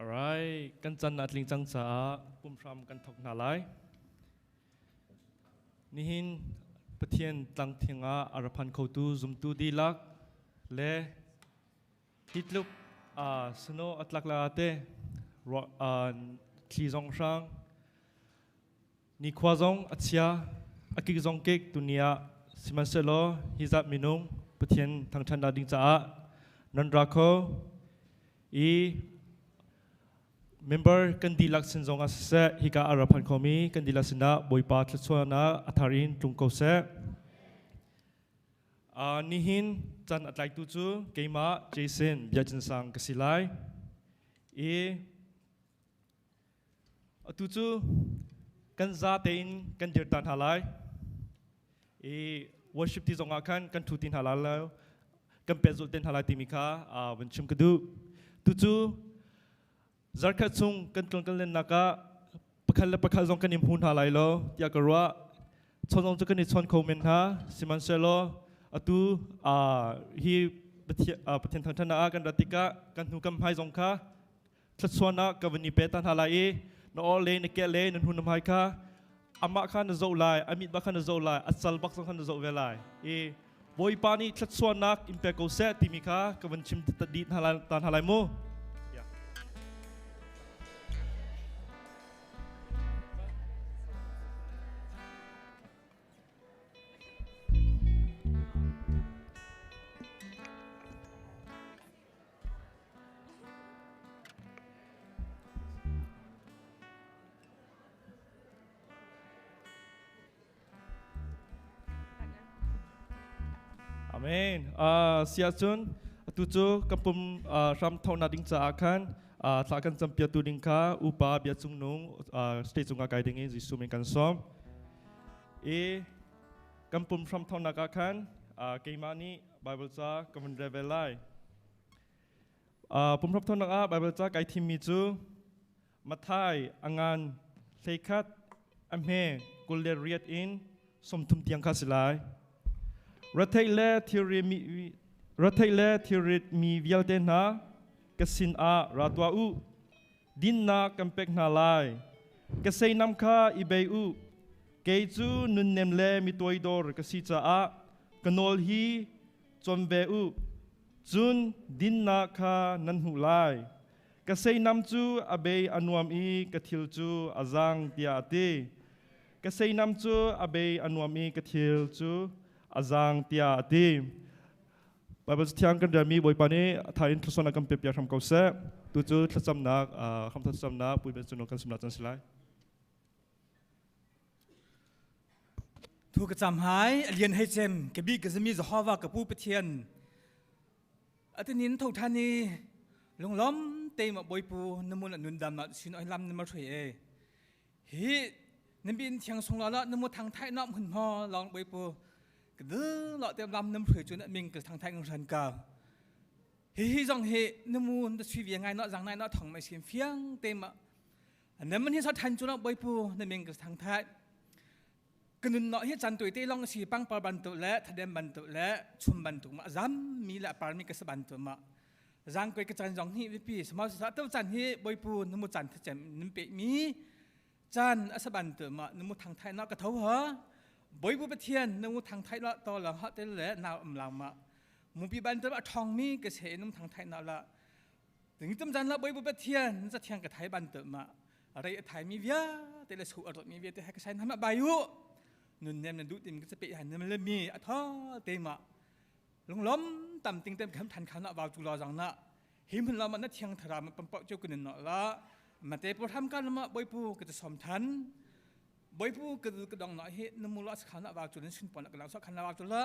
Alright, kan can a tling cang caah pumhram kan thok hna lai. Nihin Pathian tlangthing ah a ra phan khotu zumtu dihlak le hi tluk snow a tlak la te thli zong hrang Nikhua zong a chia, a kik zong kik tuni ah sihmanhsehlaw hi zat minung Pathian thangṭhatnak ding caah nan ra kho i member kan dihlak sin zong ah siseh hika a ra phan khomi kan dihlak sinah Bawipa thluachuahnak a thar in tlung ko seh. Nihin can a tlaitu cu keimah Jason Biacinsang ka si lai i Atu cu kan za tein kan dir ta hna lai. I worship ti zongah khan kan ṭhu ti hna lai lo, kan pehzulh te hna lai timi kha van chim ka duh. Tucu zarkhat chung kan tlun kan lennak ah pakhat le pakhat zong kan i hmu hna lai lo tiah ka ruah. Chawn zong cu kan i chawn kho men hna, sihmanhsehlaw atu hi Pathian thangṭhatnak ah kan rat tikah kan hnu kan hmai zong kha thluachuahnak ka van i pe ta hna lai i na aw le na ke le na hnu na hmai kha amah kha na zoh lai, a mit bak kha na zoh lai, a cal bak zong kha na zoh ve lai i Bawipa nih thluachuahnak in pe ko seh timi kha ka van chim dih ta hna lai mu. Amen. Si ahcun atu cu ka pum hram thonak ding caah khan thla kan campiatu ding kha upa bia cungnung state cungah kai ding in Jesuh min kan sawm. I kan pum hram thonak ah khan keimah nih Bible ca ka vun rel ve lai. Pumhrap thawnnak ah Bible ca kai thimmi cu Mathai a ngan 11 a hme 28 in 30 tiang kha si lai. Retheih le thilri mi retheih le thilrit mi vialte hna ka sin ah ra tuah u. Dinnak kan pek hna lai. Ka seinam kha i bei u. Kei cu nunnem le mi toidor ka si caah ka nawl hi cawn ve u. Cun dinnak kha nan hmuh lai. Ka seinam cu a bei a nuam i ka thil cu a zang tiah a ti. Ka seinam cu a bei a nuam i ka thil cu a zang tiah a ti. Bible Cathiang kan relmi Bawipa nih a tha in thluachuahnak kan pek piak hram ko seh. Tu cu thlacamnak, hramthawk thlacamnak puiben cunung kan simnak can si lai. Thu ka cam hai, a lian hei cem, ka bi ka zami Jehovah ka pu Pathian. Atinin tho than i lunglom te ma boipu namun nun dam na sin oi lam na ma hrui e. Hi nan bin thiang sung la la namu thang thai na hun ho long boipu ka du lo te lam nam hrui chu na ming ka thang thai ngang ran ka. Hi hi zong hi namu na sui vi ngai na zang nai na thong mai sim fiang te ma nan man hi sa than chu na boipu na ming ka thang thai kanun no hi chan tuite long si pangpar bantuk le thadem bantuk le chum bantuk ma zam mi le par mi ka sa bantuk ma zang koi ka chan zong hi vipi sama sa to chan hi boipu numu chan tha chem nim pe mi chan asa bantuk ma numu thang thai na ka tho ha boipu pathian numu thang thai la to lang ha te le na um lang ma mupi bantuk a thong mi ka se num thang thai na la ting tum jan la boipu pathian za thiang ka thai bantuk ma rei a thai mi vialte le su a rot mi vialte he ka sai hama bayu nun nem na du tim ka pe han nem le mi a tha te ma lunglom tam ting tem kham than khan na wa chu lo jang na him hun la ma na thiang thara ma pam pau chu kun no la ma te pu tham kan ma boi pu ka som than boi pu ka ka dong na hi na mu la khan na wa chu sin pon ka lang so khan na wa chu la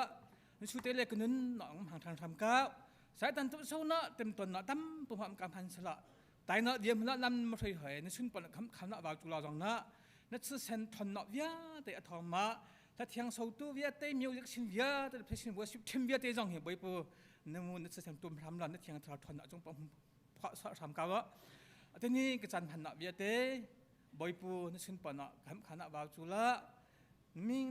ni su te le kunun na ong hang than tham ka sai tan tu so na tem ton na tam pu ham kam han sala tai na diam la lam ma hrei hoi na sun pon kham kham na wa chu la jong na na chu sen thon na via te a thong ma ta thiang so tu via te music sin via te fashion worship thim via te jong hi boi pu na mu na chu sen tum ram la na thiang thra thon na jong pa pha sa ram ka wa te ni ka chan han na via te boi pu na sun pon na kham khana wa chu la min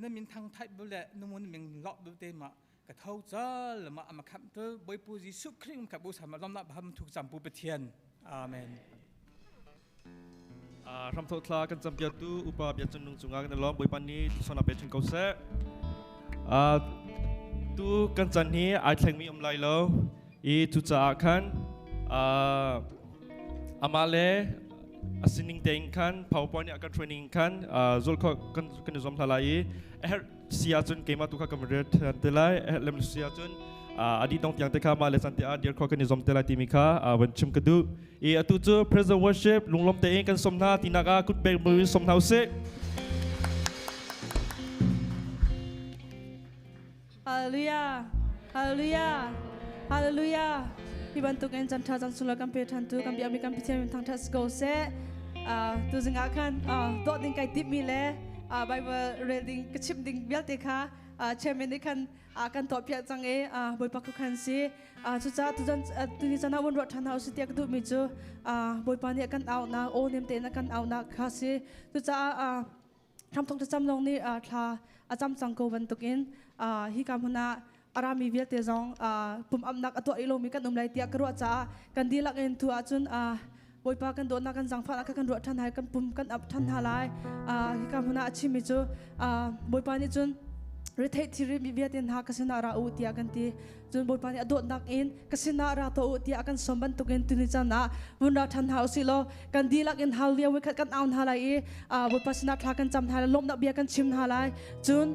na min thang thai bu le nu mun ming lo bu te ma Ka tho cal ma ama kham tu Bawipu Jesuh Khrih um kha bu sama lomna baham thuk campu Pathian. Amen. Hramthok thla kan campiak tu upa bia cun nung cungah kan lawm. Bawipa nih thluachuah pe chin ko seh. Tu kan chan hi ai thlengmi um lai lo i cucaah khan amah le a sining tein khan PowerPoint nih a kan training khan zul kho kan kan i zuam hna lai i a herh si ahcun keimah tu kha kan rian te lai, a herh lem si ahcun a dih dong tiang te kha mah le chan te ah dir kho kan i zuam te lai timi kha van chim ka duh i atu cu present worship lunglawm tein kan som hna tinak ah kut beng in som hna usih. Hallelujah. Hallelujah. Hallelujah. Hi bantuk in chan tha chan sula kan pe than tu kan biak mi kan Pathian min thangthat si ko seh. Tu zingah khan dawt ding kai tip mi le Bible rel ding ka chim ding vialte kha chairman nih khan kan tuah piak cang i Bawipa khu khan si. Cucaah tuzan tuni chan ah vun ruah than hau si tiah ka duh mi cu Bawipa nih a kan auhnak aw nem tein a kan auhnak kha si. Cucaah Hramthok thlacam zong nih thla a cam cang ko bantukin hika hmun ah a rami vialte zong pum amnak a tuah i lomi kan um lai tiah ka ruah caah kan dihlak in tu ahcun Bawipa kan dawtnak, kan zaangfahnak kha kan ruah ṭhan hai, kan pum kan ap ṭhan hna lai. Hika hmun ah a chimmi cu Bawipa nih cun retheih thilri mi vialte hna ka sinah ra u tiah kan ti. Cun Bawipa nih a dawtnak in ka sinah ra tuah u tiah a kan sawm bantukin tuni caan ah vun ra ṭhan hna usih law kan dihlak in hal lio khat kan au hna lai i Bawipa sinah thla kan cam hna lai, lawmhnak bia kan chim hna lai. Cun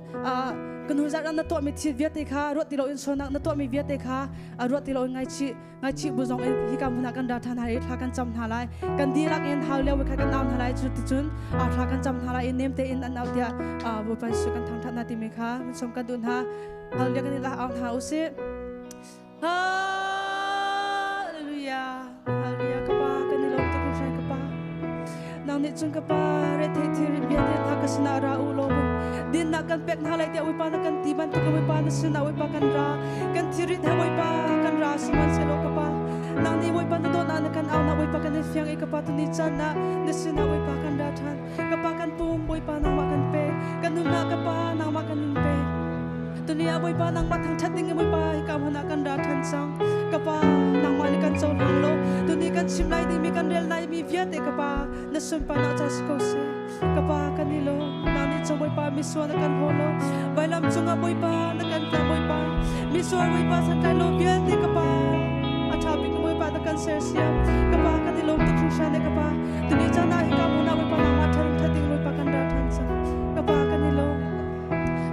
kan hnu zarh ah na tuahmi thil vialte kha ruat ti loin, sualnak na tuahmi vialte kha ruat ti loin ngaihchih ngaihchih bu zong in hika hmun ah kan ra ṭhan hna i thla kan cam hna lai. Kan dihlak in hal lio khat kan au hna lai. Cu ticun thla kan cam hna lai i nem tein an au tiah Bawipa Jesuh kan thangṭhat hna timi kha mun sawm kan duh hna. Hallelujah kan i la au hna usih. Hallelujah. Hallelujah ka pa, kan i lawm tuk hringhran ka pa. Nang nih cun ka pa rethei thil vialte hna ka sinah ra u law dinnak kan pek hna lai tiah Bawipa na kan ti bantuk Bawipa na sinah Bawipa kan ra, kan thirit he Bawipa kan ra, sihmanhsehlaw ka pa nang nih Bawipa na dawtnak na kan au na Bawipa kan i fiang i ka pa tuni caan ah na sinah Bawipa kan ra ṭhan. Ka pa, kan pum Bawipa nangmah kan pe, kan nunnak ka pa nangmah kan in pe. Tuni ah Bawipa nangmah thangṭhat ding in Bawipa hika hmun ah kan ra ṭhan cang. Ka pa, nangmah nih kan cohlang lo. Tuni kan chim lai dingmi, kan rel lai mi vialte ka pa na sunparnak ca si ko seh. Ka pa, kan i lawm. Nang nih cun Bawipa misual na kan haw lo. Vailam cungah Bawipa na kan tla Bawipa. Misual Bawipa santlai lo vialte ka pa a ṭha bik Bawipa na kan sersiam. Ka pa, kan i lawm tuk hringhran e ka pa. Tuni caan ah hika hmun ah Bawipa nangmah ṭhan ṭhat ding Bawipa kan ra ṭhan cang. Ka pa, kan i lawm.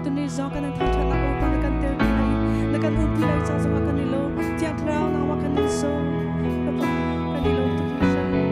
Tuni zong kan in thangṭhatnak Bawipa na kan tel lai, na kan umpi lai ca zongah kan i lawm. Thiang Thlarau nangmah kan in sawm. Ka pa, kan i lawm tuk hringhran. Amen.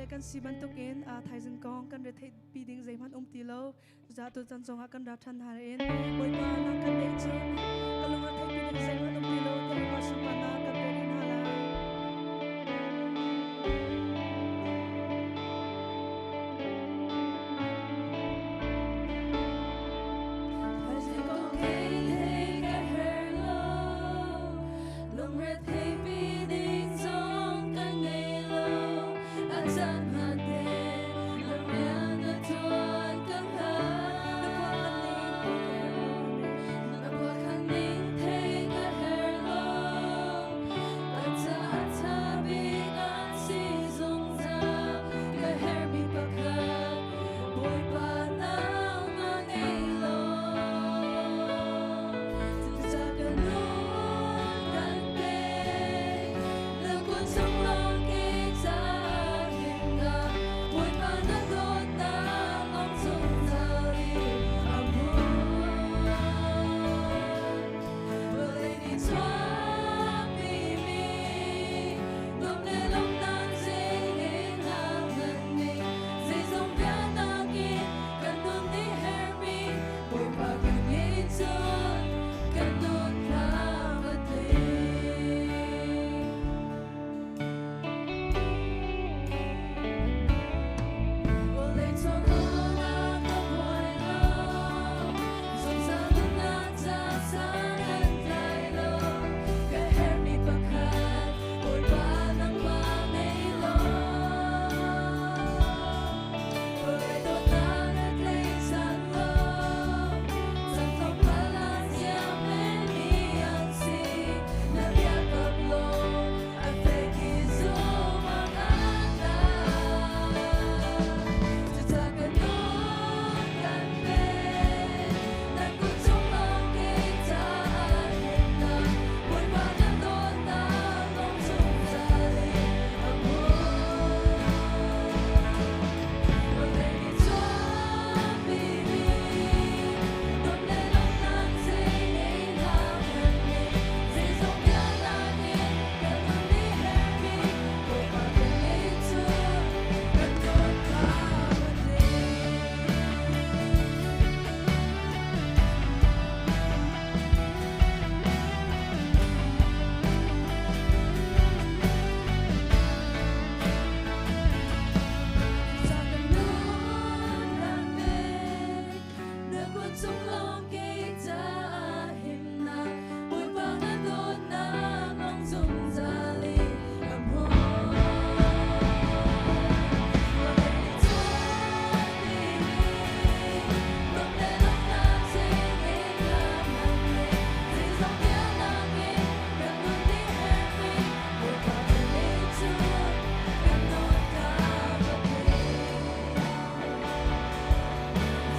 le kan si bantukin thaizing kong kan retheih pi ding zeihmanh um ti lo. Cucaah tuchan zongah kan ra ṭhan hna in Bawipa nang kan neih cun ka lung a theih pi ding zeihmanh um ti lo tiah Bawipa sunparnak kan pek in hna lai. Thaizing kong thei thei ka herh lo, lungre thei pi ding zong ka ngei lo, a caan hmaan te na rian na ṭuan ka hngal. Na khuakhan ning thei ka herh lo, ka caah ṭha bik an si zungzal, ka herhmi pakhat Bawipa nangmah ngei lo. Cucaah ka nun kan pek, na kut chung lawng kei caah himnak, Bawipa na dawtnak lawng zungzal i a hmun. Vawlei nih chuahpimi nuam le lawmhnak zeihnak nan ngei, zeizong vialnak in kan nun nih herhmi Bawipa kan ngei cun kan nun tlam a tling. Vawlei chawlawlnak ka buai lo, zungzal nunnak ca san an tlai lo, ka herhmi pakhat Bawipa nangmah ngei law. Vawlei dawtnak na tleican lo, chan tlawmpal ah ziam menmi an si, na biakam lawng a fek i zumh awk aa tlak. Cucaah ka nun kan pek, na kut chung lawng kei caah himnak, Bawipa na dawtnak lawng zungzal in a hmun. Vawlei nih chuahpimi nuam le lawmhnak zei ngei hlah kan ngei, zeizong vialnak in kan nun nih herhmi Bawipa kan ngei cun kan dawt tlam a tling. Cucaah ka nun kan pek, na kut chung lawng kei caah himnak, Bawipa na dawtnak lawng zungzal in a hmun. Vawlei nih chuahpimi nuam le lawmhnak zei ngei hlah nan ngei, zeizong vialnak in kan nun nih herhmi Bawipa kan ngei cun kan nun tlam a tling.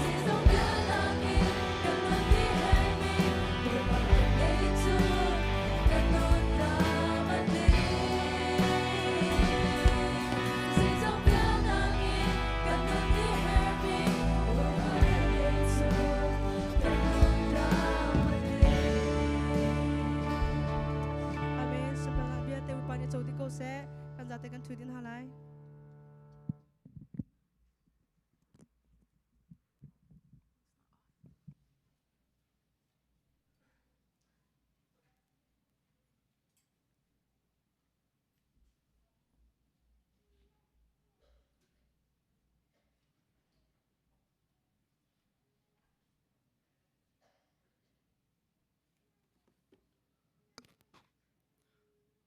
Zeizong vialnak in kan nun nih herhmi Bawipa kan ngei cun kan nun tlam a tling. Zeizong vialnak in kan nun nih herhmi Bawipa kan ngei cun kan nun tlam a tling. Amen. Sapala bia te upa nih co ti ko seh. Kan zate kan ṭhu din hna lai.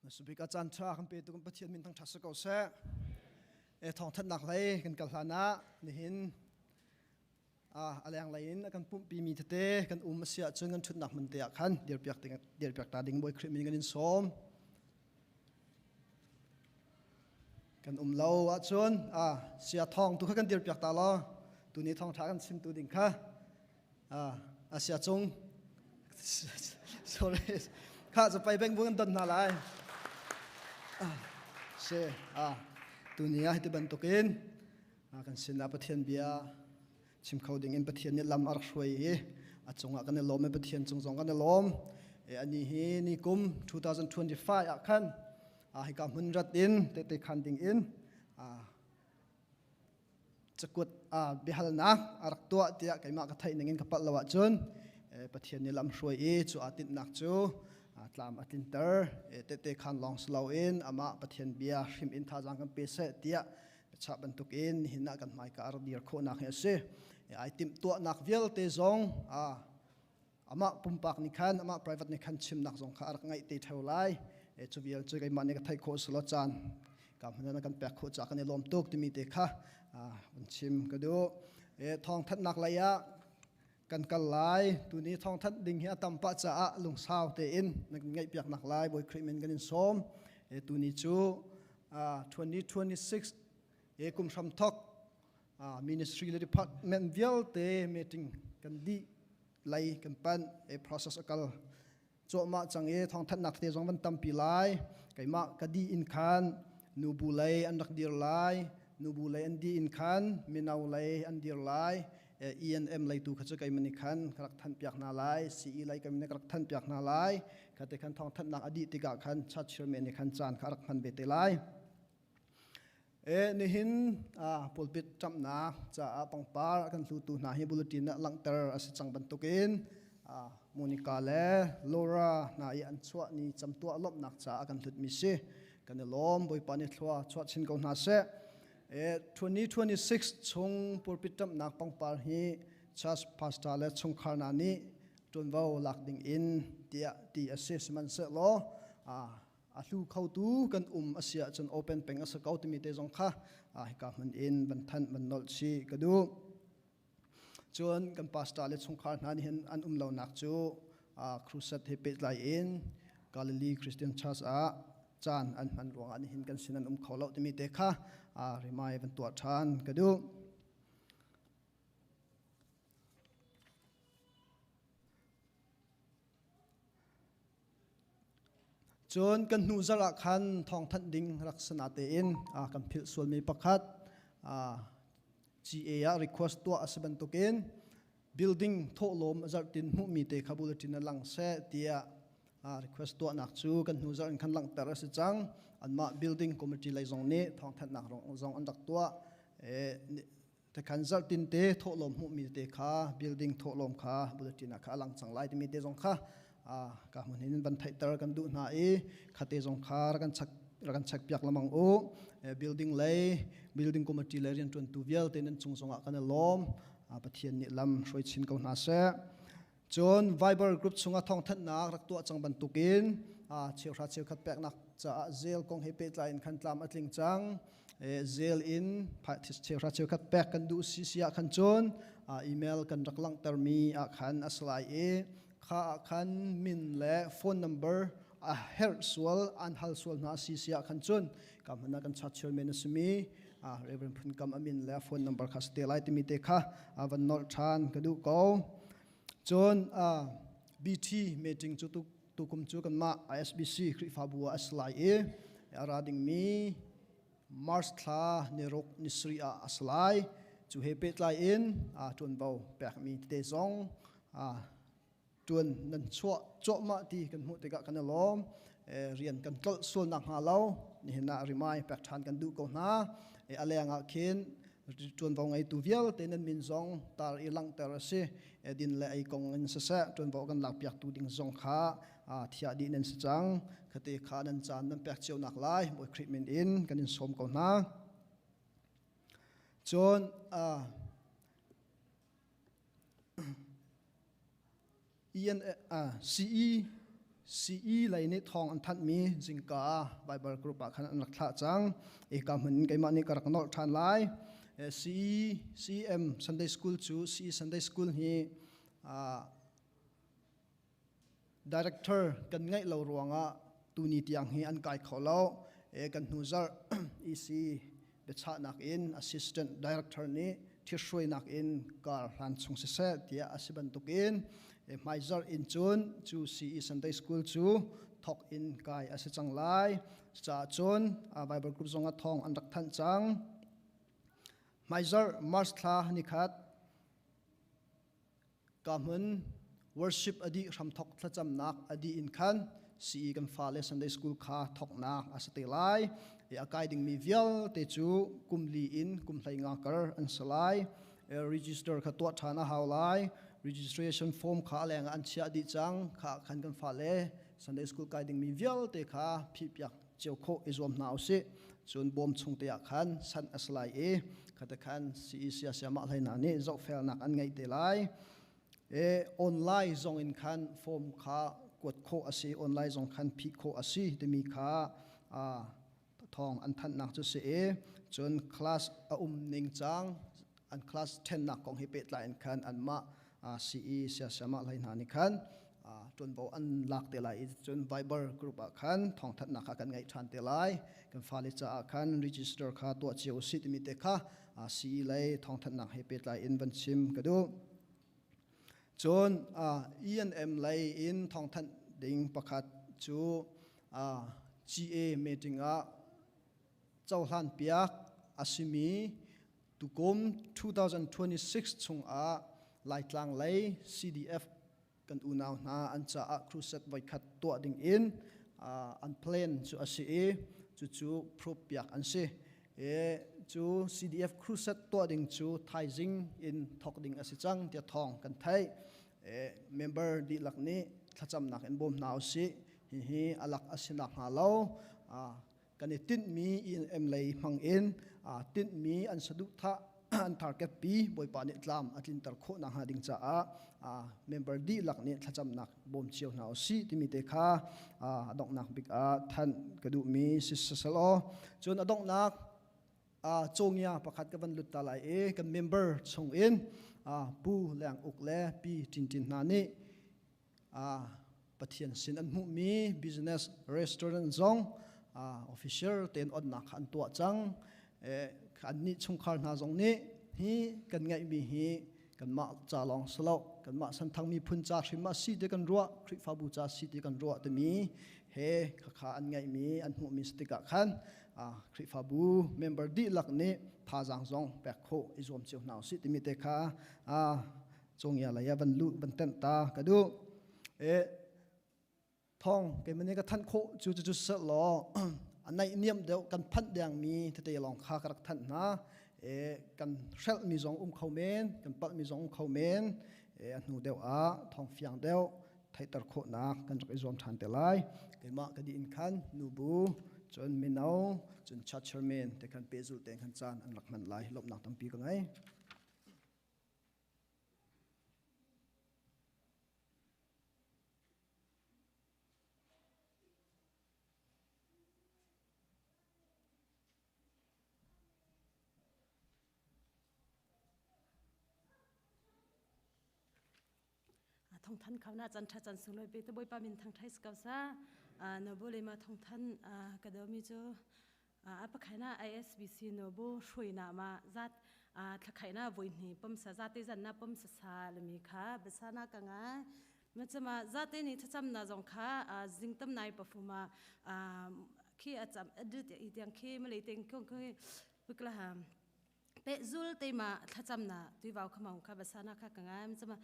Subik a caan ṭha kan petu kan Pathian min thangṭhat si ko seh. E thawngthanhnak lei kan kal hlan ah nihin a leng lei in a kan pumhpi mi tete kan um a si ahcun kan ṭhutnak hmun te ah khan dirpiak ding dirpiak ta ding Bawi Khrih min kan in sawm. Kan um lo ahcun sia thawng tu kha kan dirpiak ta law tuni thawngṭha kan chimtu ding kha Asia cung sorry kha zapai beng bu kan don hna lai se tuni ah hiti bantukin kan sinah Pathian bia chim kho ding in Pathian nih lam a rak hruai i a cungah kan i lawm i Pathian cung zong kan i lawm ani hi ni kum 2025 ah khan hika hmun rat in tete khan ding in. Cakuat biahalnak a rak tuah tiah keimah ka theih ningin ka palh lo ahcun Pathian nih lam hruai i cu aa tinhnak cu tlam a tlinter. Tehte khan lawng si loin amah Pathian bia hrim in thazaang kan pe seh tiah biachah bantukin nihin ah kan hmaika a rak dir khawhnak hi a si. Ai timhtuahnak vialte zong amah pumpak nih khan amah private nih khan chimnak zong kha a rak ngaih te theo lai. Cu vial cu keimah nih ka theih khawh selaw caan ka hmun kan pek khawh ca kan i lawm tuk timi te kha van chim ka duh. Thawngthanhnak lei ah kan kal lai. Tuni thawngthanh ding hi a tam pah caah lungsau tein na kan ngaihpiaknak lai Bawi Khrih min kan in sawm. Tuni cu 2026 kum hramthok ministry le department vialte meeting kan dih lei kan panh process a kal cuahmah cang i thawngthanhnak te zong van tampi lai. Keimah ka di in khan nubu lei an rak dir lai, nubu lei an di in khan mino lei an dir lai, E&M lei tu kha cu keimah nih khan ka rak thanh piak hna lai, CE lei keimah nih ka rak thanh piak hna lai. Kha te khan thawngthanhnak a dih tikah khan church chairman nih khan caan kha a rak hman ve te lai. Nihin pulpit ṭamhnak caah pangpar a kan hlutu hna hi bulletin ah langhter a si cang bantukin Monica le Laura hna i an chuah ni camtuah lawmhnak caah a kan hlutmi si. Kan i lawm, Bawipa nih thlua chuah chin ko hna seh. 2026 chung pulpit ṭamhnak pangpar hi church pastor le chungkhar hna nih ṭuanvo lak ding in tiah ti a si. Sihmanhsehlaw a hlu khotu kan um a si ahcun open peng a si ko timi te zong kha hika hmun in van thanh van nolh chih ka duh. Cun kan pastor le chungkhar hna nih hin an um lonak cu crusade he pehtlai in Galilee Christian Church ah caan an hman ruangah nihin kan sin an um kho lo timi te kha rimai van tuah ṭhan ka duh. Cun kan hnu zarh ah khan thawngthanh ding rak si natein kan philh sualmi pakhat GA ah request tuah a si bantukin building thawhlawm zarhtin hmuhmi te kha bulletin ah lang seh tiah request tuahnak cu kan hnu zarh in khan langhter a si cang. Anmah building committee lei zong nih thawngthanhnak zong an rak tuah. Takhan zarhtin te thawhlawm hmuhmi te kha building thawhlawm kha bulletin ah kha a lang cang lai timi te zong kha ka hmun hin van theihter kan duh hna i khate zong kha rak kan chak rak kan check piak lamang u. Building lei building committee lei riantuantu vialte nan cung zongah kan i lawm. Pathian nih lam hruai chin ko hna seh. Cun Viber group chungah thawngthanhnak rak tuah cang bantukin cheuhra cheukhat peknak caah zel kong he pehtlai in khan tlam a tling cang. Zel in cheuhra cheukhat pek kan duh si si ah khan cun email kan rak langhtermi ah khan a si lai i kha ah khan min le phone number a herh sual an hal sual hna si si ah khan cun ka hman ah kan chat chairman a simi Reverend Phun Kam a min le phone number kha si te lai timi te kha van nolh ṭhan ka duh ko. Cun BT meeting cu tukum cu kanmah ISBC Khrihfabu ah a si lai i a ra dingmi March thla niruk ni sarih ah a si lai. Cu he pehtlai in ṭuanvo pekmi tete zong ṭuan nan chuah cuahmah ti kan hmuh tikah kan i lawm. Rian kan tlolh sual nakhnga lo nihin ah rimai pek ṭhan kan duh ko hna. A leng ah khin ṭuanvo ngeitu vialte nan min zong tar i langhter a si. Din le ei kong in siseh ṭuanvo kan lakpiaktu ding zong kha thiah dih nan si cang. Khate kha nan caan nan pek cio nak lai Bawi Khrih min in kan in sawm ko hna. Cun CE CE lei nih thawng an thanhmi zingka Bible group ah khan an rak thlah cang. Eka hmun in keimah nih ka rak nolh ṭhan lai. CE CM Sunday School cu CE Sunday School hi director kan ngeih lo ruangah tuni tiang hi an kai kho lo. Kan hnu zarh EC biachahnak in assistant director nih thithruainak in kar hlan chung siseh tiah a si bantukin hmaizarh in cun cu CE Sunday School cu thok in kai a si cang lai. Cucaah cun Bible group zong ah thawng an rak thanh cang. Hmaizarh March thla nikhat Ka hmun worship a dih hramthok thlacamnak a dih in khan CE kan fale Sunday school kha thoknak a si te lai. E a kai dingmi vialte cu kum li in kum hlei nga kar an si lai. E register kha tuah ṭhan a hau lai. Registration form kha a leng ah an chiah dih cang. Kha khan kan fale Sunday school kai dingmi vialte kha phihpiak cio khawh i zuam hna usih. Cun bawm chung te ah khan sanh a si lai i khate khan CEC siamah hlei hna nih zohfelnak an ngeih te lai. E online zong in khan form kha kuat khawh a si, online zong khan phih khawh a si timi kha thawng an thanhnak cu si i cun class a um ning cang an class thennak kong hi pehtlai in khan anmah CE siasiamah hlei hna nih khan ṭuanvo an lak te lai i cun Viber group ah khan thawngthanhnak kha kan ngeih ṭhan te lai. Kan fale caah khan register kha tuah cio usih timi te kha CE lei thawngthanhnak he pehtlai in van chim ka duh. Cun E&M lei in thawngthanh ding pakhat cu GA meeting ah cohlan piak a simi tukum 2026 chungah Laitlang lei CDF kan unau hna an caah crusade voikhat tuah ding in an plan cu a si i cucu proof piak an si. E cu CDF crusade tuah ding cu thaizing in thok ding a si cang tiah thawng kan theih. E member dihlak nih thlacamnak in bawm hna usih. Hihi alak a si nak hnga lo. Kan i tinhmi em lei hmang in tinhmi an saduhthah an target pi Bawipa nih tlam a tlinter khawh nakhnga ding caah member dihlak nih thlacamnak bawm cio hna usih timi te kha a donghnak bik ah thanh ka duhmi si selaw cun a donghnak cawngia pakhat ka van lut ta lai i kan member chung in Pu Leng Uk le Pi Tin Tin hna nih Pathian sin an hmuhmi business restaurant zong official tein onnak kha an tuah cang. An nih chungkhar hna zong nih hi kan ngeihmi hi kanmah ca lawng si lo kanmah santhang miphun ca hrim ah si ti kan ruah Khrihfabu ca si ti kan ruah timi he khakha an ngeihmi an hmuhmi si tikah khan Khrihfabu member dihlak nih thazaang zong pek khawh i zuam cio hna usih timi te kha Cungia lei ah van luh van tenh ta ka duh. E thong keimah nih ka thanh khawh cu cu seh law a naih niam deuh kan phanh dengmi tete lawng kha ka rak thanh hna. E kan hrelhmi zong um kho men, kan palhmi zong um kho men. E a hnu deuh ah thong fiang deuh theihter khawhnak kan rak i zuam ṭhan te lai. Keimah ka dih in khan nubu cun mino cun church chairman te khan pehzulh tein khan caan an rak hman lai. Lawmhnak tampi ka ngei. Thongthan khawna chan tha chan sung loi pe te boipa min thang thai skau sa no bo le ma thongthan ka do mi chu A pakhaina ISBC nobu hruina ma zat thlakhaina voihni pumsa zate zanna pumsa sa lemi kha basana ka ngai machama zate ni thacham na zong kha zingtam nai pafuma khi acham adu te itiang khi malei teng kong khi pikla ha pe zul te ma thlacham na tuiwau khamau kha basana kha ka ngai machama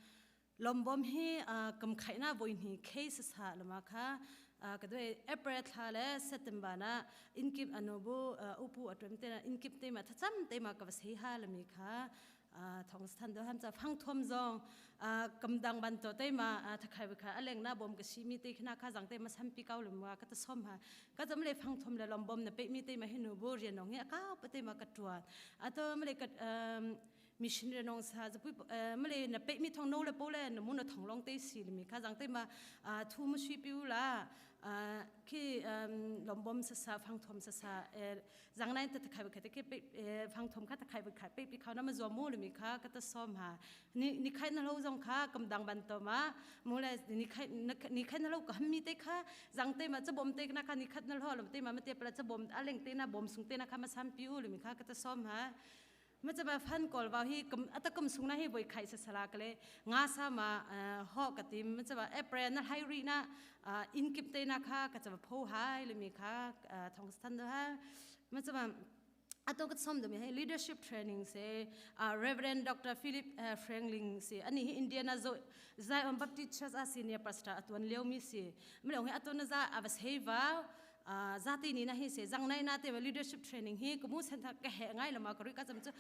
Lombom hi kam khaina voihni case sa lama kha ka doi April thla le September na inkip anobu upu atum te na inkip te ma thacham te ma ka sei ha lami kha thong than do ham cha phang thom zong kam dang ban to te ma thakhai kha aleng na bom ka si mi te khna kha jang te ma sam pi kau lum wa ka ta som ha ka jam le phang thom le lombom na pe mi te ma hinu bo rian nong he ka pa te ma ka tuan ato ma le ka mission re nong sa zapui male na pe mi thong no le po le na mu na thong long te si mi kha jang te ma thu mu sui piu la khi lombom sa sa phang thom sa sa jang nai ta khai kha te ke pe phang thom kha ta khai khai pe pi kha na ma zo mu le mi kha ka ta som ha ni ni khai na lo jong kha kam dang ban to ma mu le ni khai ni khai na lo ka mi te kha jang te ma cha bom te na kha ni khat na lo lo te ma ma te pla cha bom aleng te na bom sung te na kha ma sam piu le mi kha ka ta som ha Ma chaba fan kol wa hi kum ata kum sung na hi voi khai sa sala kale nga sa ma ho ka tim ma chaba April na hai ri na in kip te na kha ka chaba pho hai le mi kha thong stan do ha ma chaba ato ka som do mi leadership training se Reverend Dr. Philip Franklin se ani hi Indiana zo Zion Baptist Church a senior pastor atuan leo mi si mle he ato na za avas heiva. Zati ni na hi se zang nai na te leadership training hi kumu center ka he ngai lama ka ri ka cham chu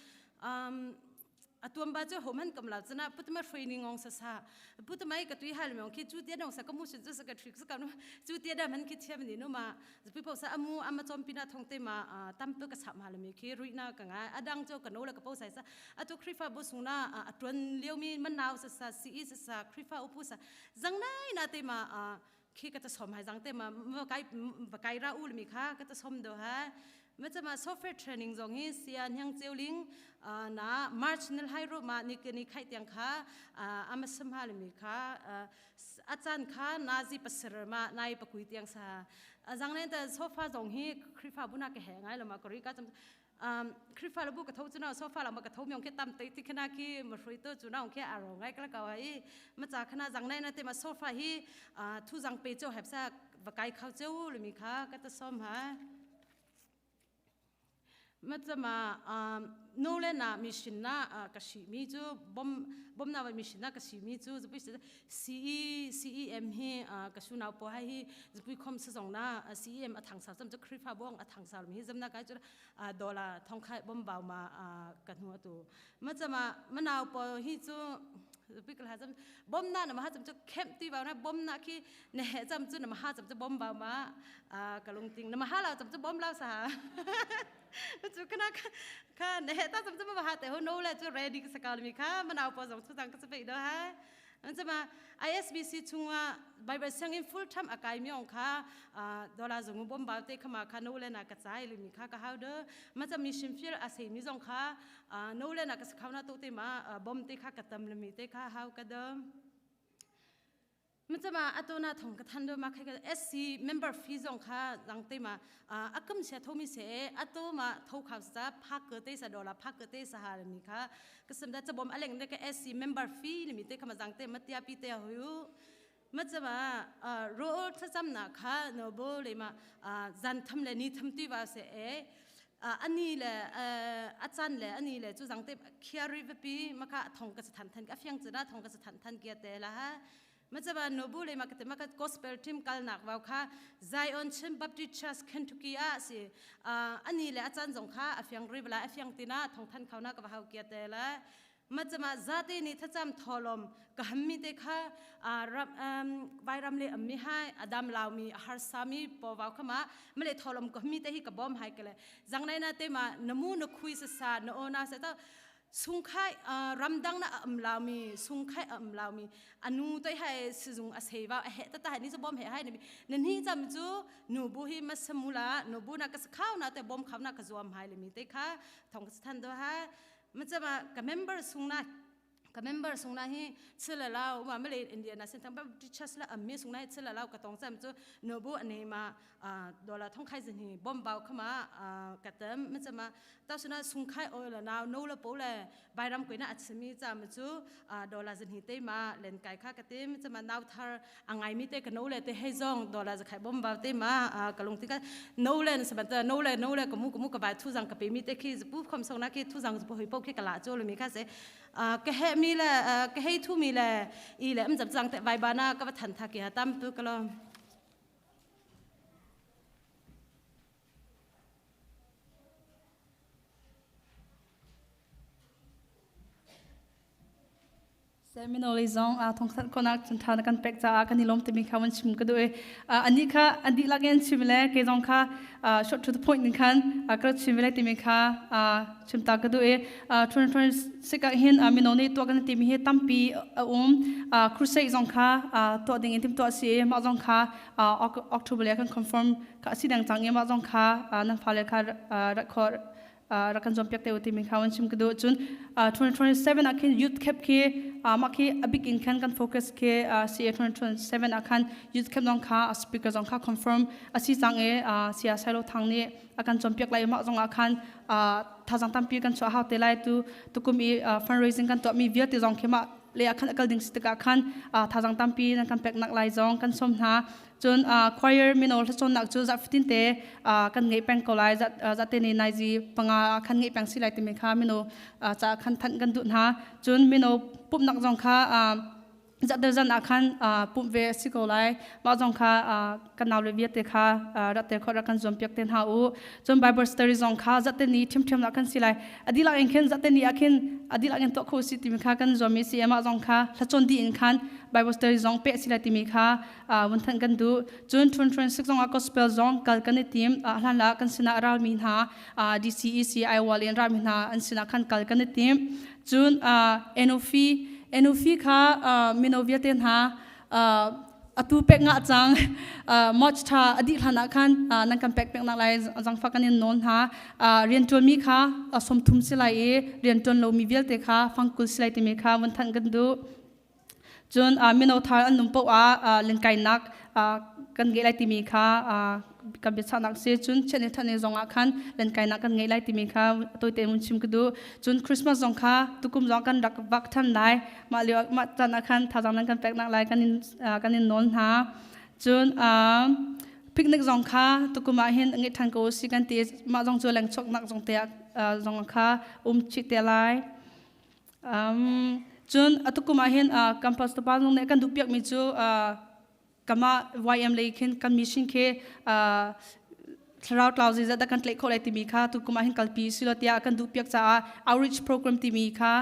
atuam ba chu homan kam la chana putma training ong sa sa putmai ka tui hal myong khi chu tia dong sa ka mu sin chu sa ka trick sa ka no chu tia da man khi thiam ni no ma pi po sa amu ama chom pina thong te ma tam pe ka sa ma le mi khi rui na ka nga adang cho ka no la ka po sai sa atu khrifa bu sung na atuan leo mi man naw sa sa si sa sa khrifa upu sa zang nai na te ma khi ka ta som hai zang te ma kai kai ra ul mi kha ka ta som do ha ma chama software training zong hi sian hyang cheuling na March nil hai ro ma ni ni khai tiang kha ama sam ha mi kha achan kha nazi pasar ma nai pakui tiang sa zang nen ta sofa zong hi khrifa buna ke he ngai lo ma kori ka cham Khrifa bu ka tho chu na sofa la ma ka tho myong ke tam te ti khana ki ma hrui to chu na ong ke aro ngai kala ka ai ma cha khana jang nai na te ma sofa hi thu jang pe cho hep sa va kai khau cheu le mi kha ka ta som ha ma cha ma no le na mission na ka shi mi chu bom bom na wa mission na ka shi mi chu zu pi CE CEM hi ka su nau po hai hi zupui khom sa zong na CEM a thang sa cham chu khrifa bong a thang sa mi zam na kai chu dola thong khai bom bau ma ka hnu atu ma chama manau po hi chu zupui kala cham bom na na ma ha cham chu khem ti bau na bom na khi ne he cham chu na ma ha cham chu bom bau ma ka lung ting na ma ha la cham chu bom lao sa chu kana kha ne he ta cham chu ma ha te ho no la chu ready ka sakal mi kha manau po zong chu tang ka pe do ha an chama ISBC chunga Bible siangin full time akai mi ong kha dola zong bom ba te khama kha no le na ka chai le mi kha ka hau de ma cha mission field a sei mi zong kha no le na ka khau na to te ma bom te kha ka tam le mi te kha hau ka de ma chama atona thong ka than do ma khai ka SC member fee zong kha jang te ma akam se thomi se ato ma tho kha sa phak ke te sa dola phak ke te sa ha mi kha kasam da chabom aleng ne ka SC member fee ni te khama jang te matia pi te hoyu ma chama ro thacham na kha no bo le ma zan tham le ni tham ti wa se e ani le achan le ani le chu jang te khiari ve pi ma kha thong ka than than ka fyang chana thong ka than than kia te la ha ma chama nobu le ma ka te ma ka gospel team kal nak waw kha Zion Chin Baptist Church Kentucky a si ani le achan zong kha afyang ri bala afyang tina thong than khau na ka hau kia te la ma chama zate ni thacham tholom ka hammi te kha ram vairam le ammi hai adam law mi har sami po waw khama male tholom ka hammi te hi ka bom hai kele zangnai na te ma namu na khui sa sa na ona sa ta sungkhai ramdang na am law mi sungkhai am law mi anu toi hai sizung a seiwa a he ta ta ni bom he hai ni nan hi jam chu nu bu hi masamula nu bu na ka khau na te bom khau na ka zuam hai le mi te kha thong than do ha ma chama ka member sungna ka member sungna hi chila lao ma male India na sen thang ba teachers la amme sungna chila lao ka tong cham chu nu bu ane ma dola thong khai zin hi bom bau khama ka tam ma chama ta suna sungkhai oi la naw no la po le bairam koina achmi cha ma chu dola zin hi te ma len kai kha ka te ma chama naw thar angai mi te ka no le te hei zong dola za khai bom bau te ma kalung ti ka no le saban ta no le no le ka mu ka mu ka bai thu jang ka pe mi te khi pu khom song na ki thu jang pu hoi po khi ka la cho le mi kha se ka he mi le ka hei thu mi le i le am jap jang te vai ba na ka ba than tha ki ha tam tu ka lo. Seminole zong a thong khat konak chun tha kan pek cha kan ilom te mi kha wan chim ka du e ani kha andi lagen chim le ke zong kha short to the point ning khan ka chim le te mi kha chim ta ka du e 2026 ka hin minone to kan te mi he tampi crusade zong kha to ding in tim to si ma zong kha October le kan confirm ka si dang chang e ma zong kha nan fa le kha rakho rakan zom piak te uti mi khawan chim ka du chun 2027 akhin youth camp khi ma khi a big in khan kan focus ke CA 2027 akhan youth camp zong kha speaker zong kha confirm asi chang e sia sailo thang ni akan chom piak lai ma zong akhan thazang tampi kan chwa hau te lai tu tukum i fundraising kan to mi vial te zong khema le akhan akal ding sitika khan thazang tampi nan kan pek nak lai zong kan som hna cun choir mino hlachon nak cu za 15 te kan ngei peng ko lai za te ni nai ji panga khan ngei peng si lai ti mi kha mino cha khan than kan du hna cun mino pup nak zong kha Zarhter zan ah khan pumh ve a si ko lai. Mah zong kha kan naule vialte kha rak tel khawh rak kan zuampiak te hna u. Cun Bible study zong kha zarhte ni ṭhiamṭhiam ah kan si lai. A dihlak in khin zarhte ni ah khin a dihlak in tuah kho si timi kha kan zuam i si. Mah zong kha hlacawn dih in khan Bible study zong peh si lai timi kha vun thanh kan duh. Cun ṭhun ṭhun sik zong ah gospel zong kal kan i tim. Hlan ah kan sinah ralmi hna DCEC Iowa in ralmi hna an sinah khan kal kan i tim. Cun Enofi Enofi kha mino vialte hna atu pek ngah cang March tha a dih hlan ah khan nan kan pek pek nak lai zangfak kan in nawl hna. Rianṭuanmi kha 30 si lai i rianṭuan lomi vialte kha fangkul si lai timi kha vun thanh kan duh. Cun mino thar an um paoh ah lengkainak kan ngeih lai timi kha kan biachahnak si. Cun chiat ni that ni zong ah khan lenkainak kan ngeih lai timi kha tawite in chim ka duh. Cun Christmas zong kha tukum zong kan rak vak than lai. Mah lio mah caan ah khan thazaang nan kan peknak lai kan in nawl hna. Cun picnic zong kha tukum ah hin ngeih than ko si kan ti. Mah zong cu lengchuaknak zong te zong kha um chih te lai. Cun atukum ah hin campus tupa zong nih kan duh piakmi cu kama YM lei khin kan mission khi thlarau tlau zeizat dah kan tlaih khawh lai timi kha tukum ah hin kalpi silo tiah kan duh piak caah outreach program timi kha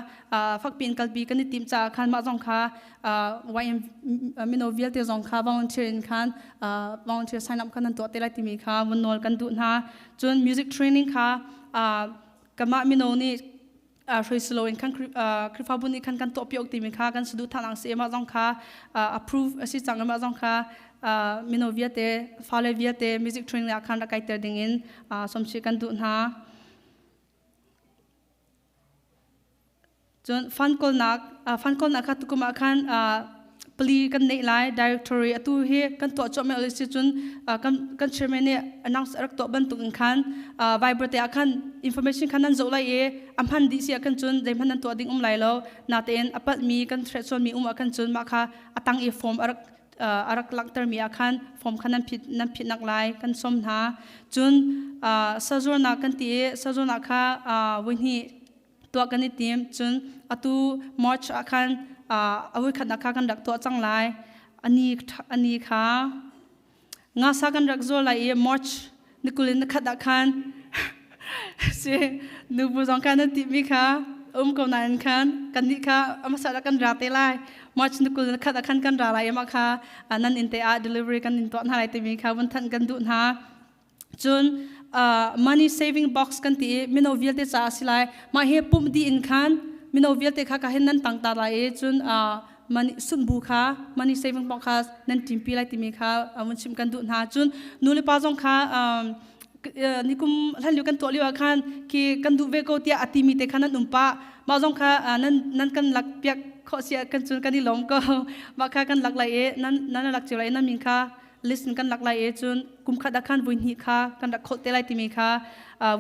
fakpi in kalpi kan i tim caah khan mah zong kha YM mino vialte zong kha volunteer in khan volunteer sign up khan nan tuah te lai timi kha vun nawl kan duh hna. Cun music training kha kamah mino nih hroi si loin khan Khrihfabu nih khan kan tuahpi awk timi kha kan saduhthah lang si mah zong kha approve a si cang mah zong kha mino vialte fale vialte music training ah khan rak kaiter ding in sawmchih kan duh hna. Cun fund kawlnak kha tukum ah khan pali kan neih lai directory atu hi kan tuah cuahmah li si cun kan chairman nih announce rak tuah bantuk in khan Viber te ah khan information khan nan zoh lai i a hman dih si ah khan cun zeihmanh nan tuah ding um lai lo natein a palhmi kan threat sualmi um ah khan cun mah kha a tang i form a rak langhtermi ah khan form kha nan phit nak lai kan som hna. Cun sazurnak kan ti i sazurnak kha voi hnih tuah kan i tim. Cun atu March ah khan a voikhatnak kha kan rak tuah cang lai. Ani kha ngasa kan rak zuar lai i March ni 21 ah khan si nubu zong khan nan timi kha um ko nain khan kan nih kha amasa kan ra te lai. March ni 21 ah khan kan ra lai i mah kha nan inn te ah delivery kan in tuah hna lai timi kha vun thanh kan duh hna. Cun money saving box kan ti i mino vialte caah si lai. Mah hi pumh dih in khan mino vialte kha ka hin nan tang ta lai i cun money sunbu kha money saving box kha nan ṭimpi lai timi kha vun chim kan duh hna. Cun nu le pa zong kha nikum hlan lio kan tuah lio ah khan khi kan duh ve ko tiah a timi te kha nan um pah. Mah zong kha nan kan lak piak khawh si ah kan cun kan i lawm ko. Mah kha kan lak lai i nan lak cio lai i nan min kha list in kan lak lai i cun kum khat ah khan vui hnih kha kan rak khawlh te lai timi kha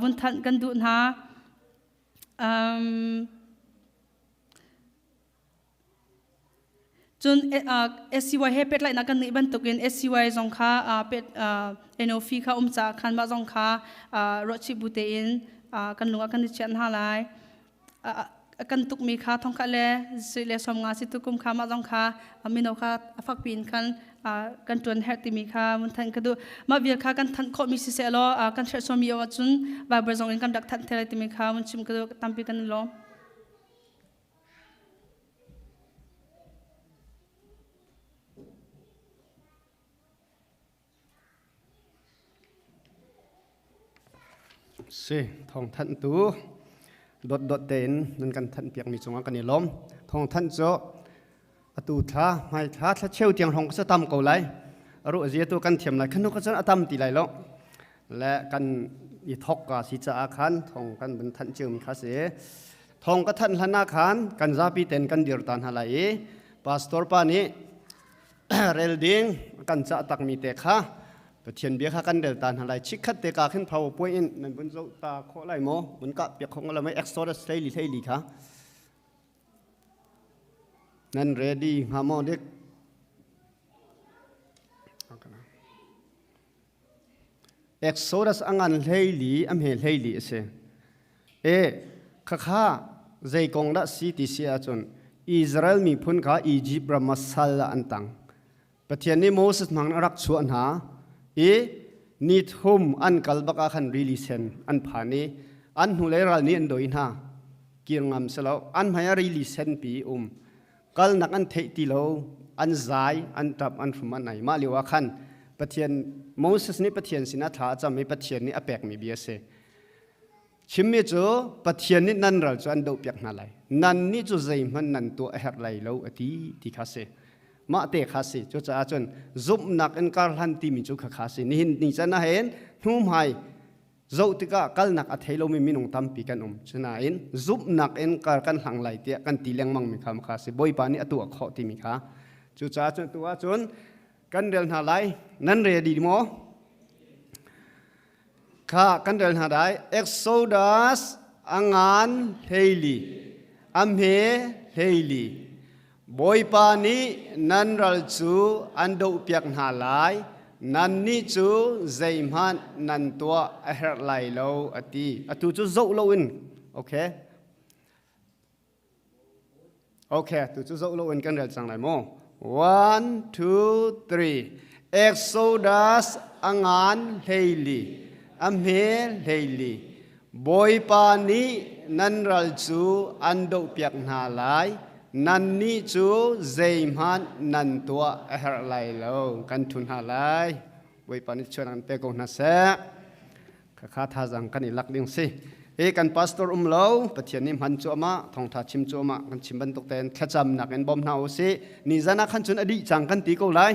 vun thanh kan duh hna. Cun SCY he pehtlaihnak kan ngeih bantukin SCY zong kha pet NO fee kha um caah khan mah zong kha ruahchih bu tein kan lung ah kan i chiah hna lai. Kan tukmi kha thongkhat le sui le 50 si tukum kha mah zong kha mino kha a fakpi in khan kan ṭuan herh timi kha mun thanh ka duh. Mah vial kha kan thanh khawhmi siseh law kan hrehsuami awh ahcun Bible zong in kan rak thanh thai timi kha mun chim ka duh. Tampi kan i lawm. Si, thawngthanh tu dawtdawt tein nan kan thanh piakmi cungah kan i lawm. Thawngthanh cu atu thla, hmai thla, thla cheu tiang hrawng ka tam ko lai. Aru zia tu kan thiam lai. Khanu ka cun a tam ti lai lo. Le kan i thok ka si caah khan thong kan vun thanh cio mi kha si. Thong ka thanh hlan ah khan kan zapi ten kan dir ta hna lai i pastor pa nih rel ding kan cah takmi te kha Pathian bia kha kan rel ta hna lai. Chikkhat te ka khin PowerPoint in nan vun zoh ta khawh lai maw? Vun kah piak khawh la mai Exodus 14 14 kha. Nan ready hnga maw dik? Exodus a ngan 14 a hme 14 a si. E khakha zei kong dah si ti si ahcun Israel miphun kha Egypt ram ah sal ah an tang. Pathian nih Moses hmang in a rak chuah hna i ni thum an kal bak ah khan rili sen an phan i an hnulei ral nih an dawi hna. Kir ngam si lo. An hmai ah rili sen pi um. Kalnak an theih ti lo. An zai, an ṭap, an hrum, an ai. Mah lio ah khan Pathian Moses nih Pathian sinah thla a cam i Pathian nih a pekmi bia a si. Chimmi cu Pathian nih nan ral cu an dohpiak hna lai. Nan nih cu zeihmanh nan tuah a herh lai lo a ti ti kha si. Mah te kha si. Cucaah cun zumhnak in karhlan timi cu khakha si. Nihin ni can ah hin hnuhmai zoh tikah kalnak a thei lomi minung tampi kan um. Cunain zumhnak in kar kan hlang lai tiah kan ti lengmang mi kha kha si. Bawipa nih a tuah khawh timi kha. Cucaah cun tu ahcun kan rel hna lai. Nan ready maw? Kha kan rel hna dai. Exodus a ngan hleili, a hme hleili. Bawipa nih nan ral cu an dohpiak hna lai, nannih cu zeihmanh nan tuah a herh lai lo, a ti. Atu cu zoh loin, okay. Okay, tu cu zoh loin kan rel cang lai mu. One, two, three. Exodus a ngan hleili, a hme hleili. Bawipa nih nan ral cu an dohpiak hna lai. Nannih cu zeihmanh nan tuah a herh lai lo. Kan thu hna lai. Bawipa nih chuan an pe ko hna seh. Khakha thazang kan i lak ding si. E kan pastor um lo Pathian nih hman cu ama thongtha chim cu ama kan chim bantuk ten thlacam nak in bom hna u si ni zan ah khan cun a dih cang kan ti ko lai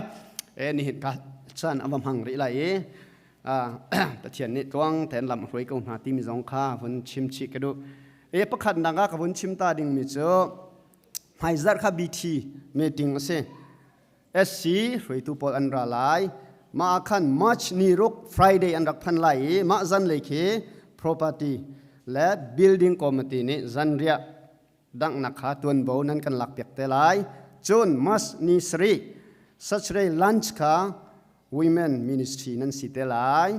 e ni hin ka chan ava hmang rih lai i Pathian nih tluang ten lam hruai ko hna timi zong kha vun chim chih ka duh e pakhat nak ah ka vun chim ta ding mi cu hmaizarh kha BT meeting a si SC hruaitu pawl an ra lai. Mah ah khan March ni ruk Friday an rak phan lai i mah zanlei khi property le building committee nih zanriah danghnak kha tuanvo nan kan lakpiak te lai. Cun March ni sarih Saturday lunch kha women ministry nan si te lai.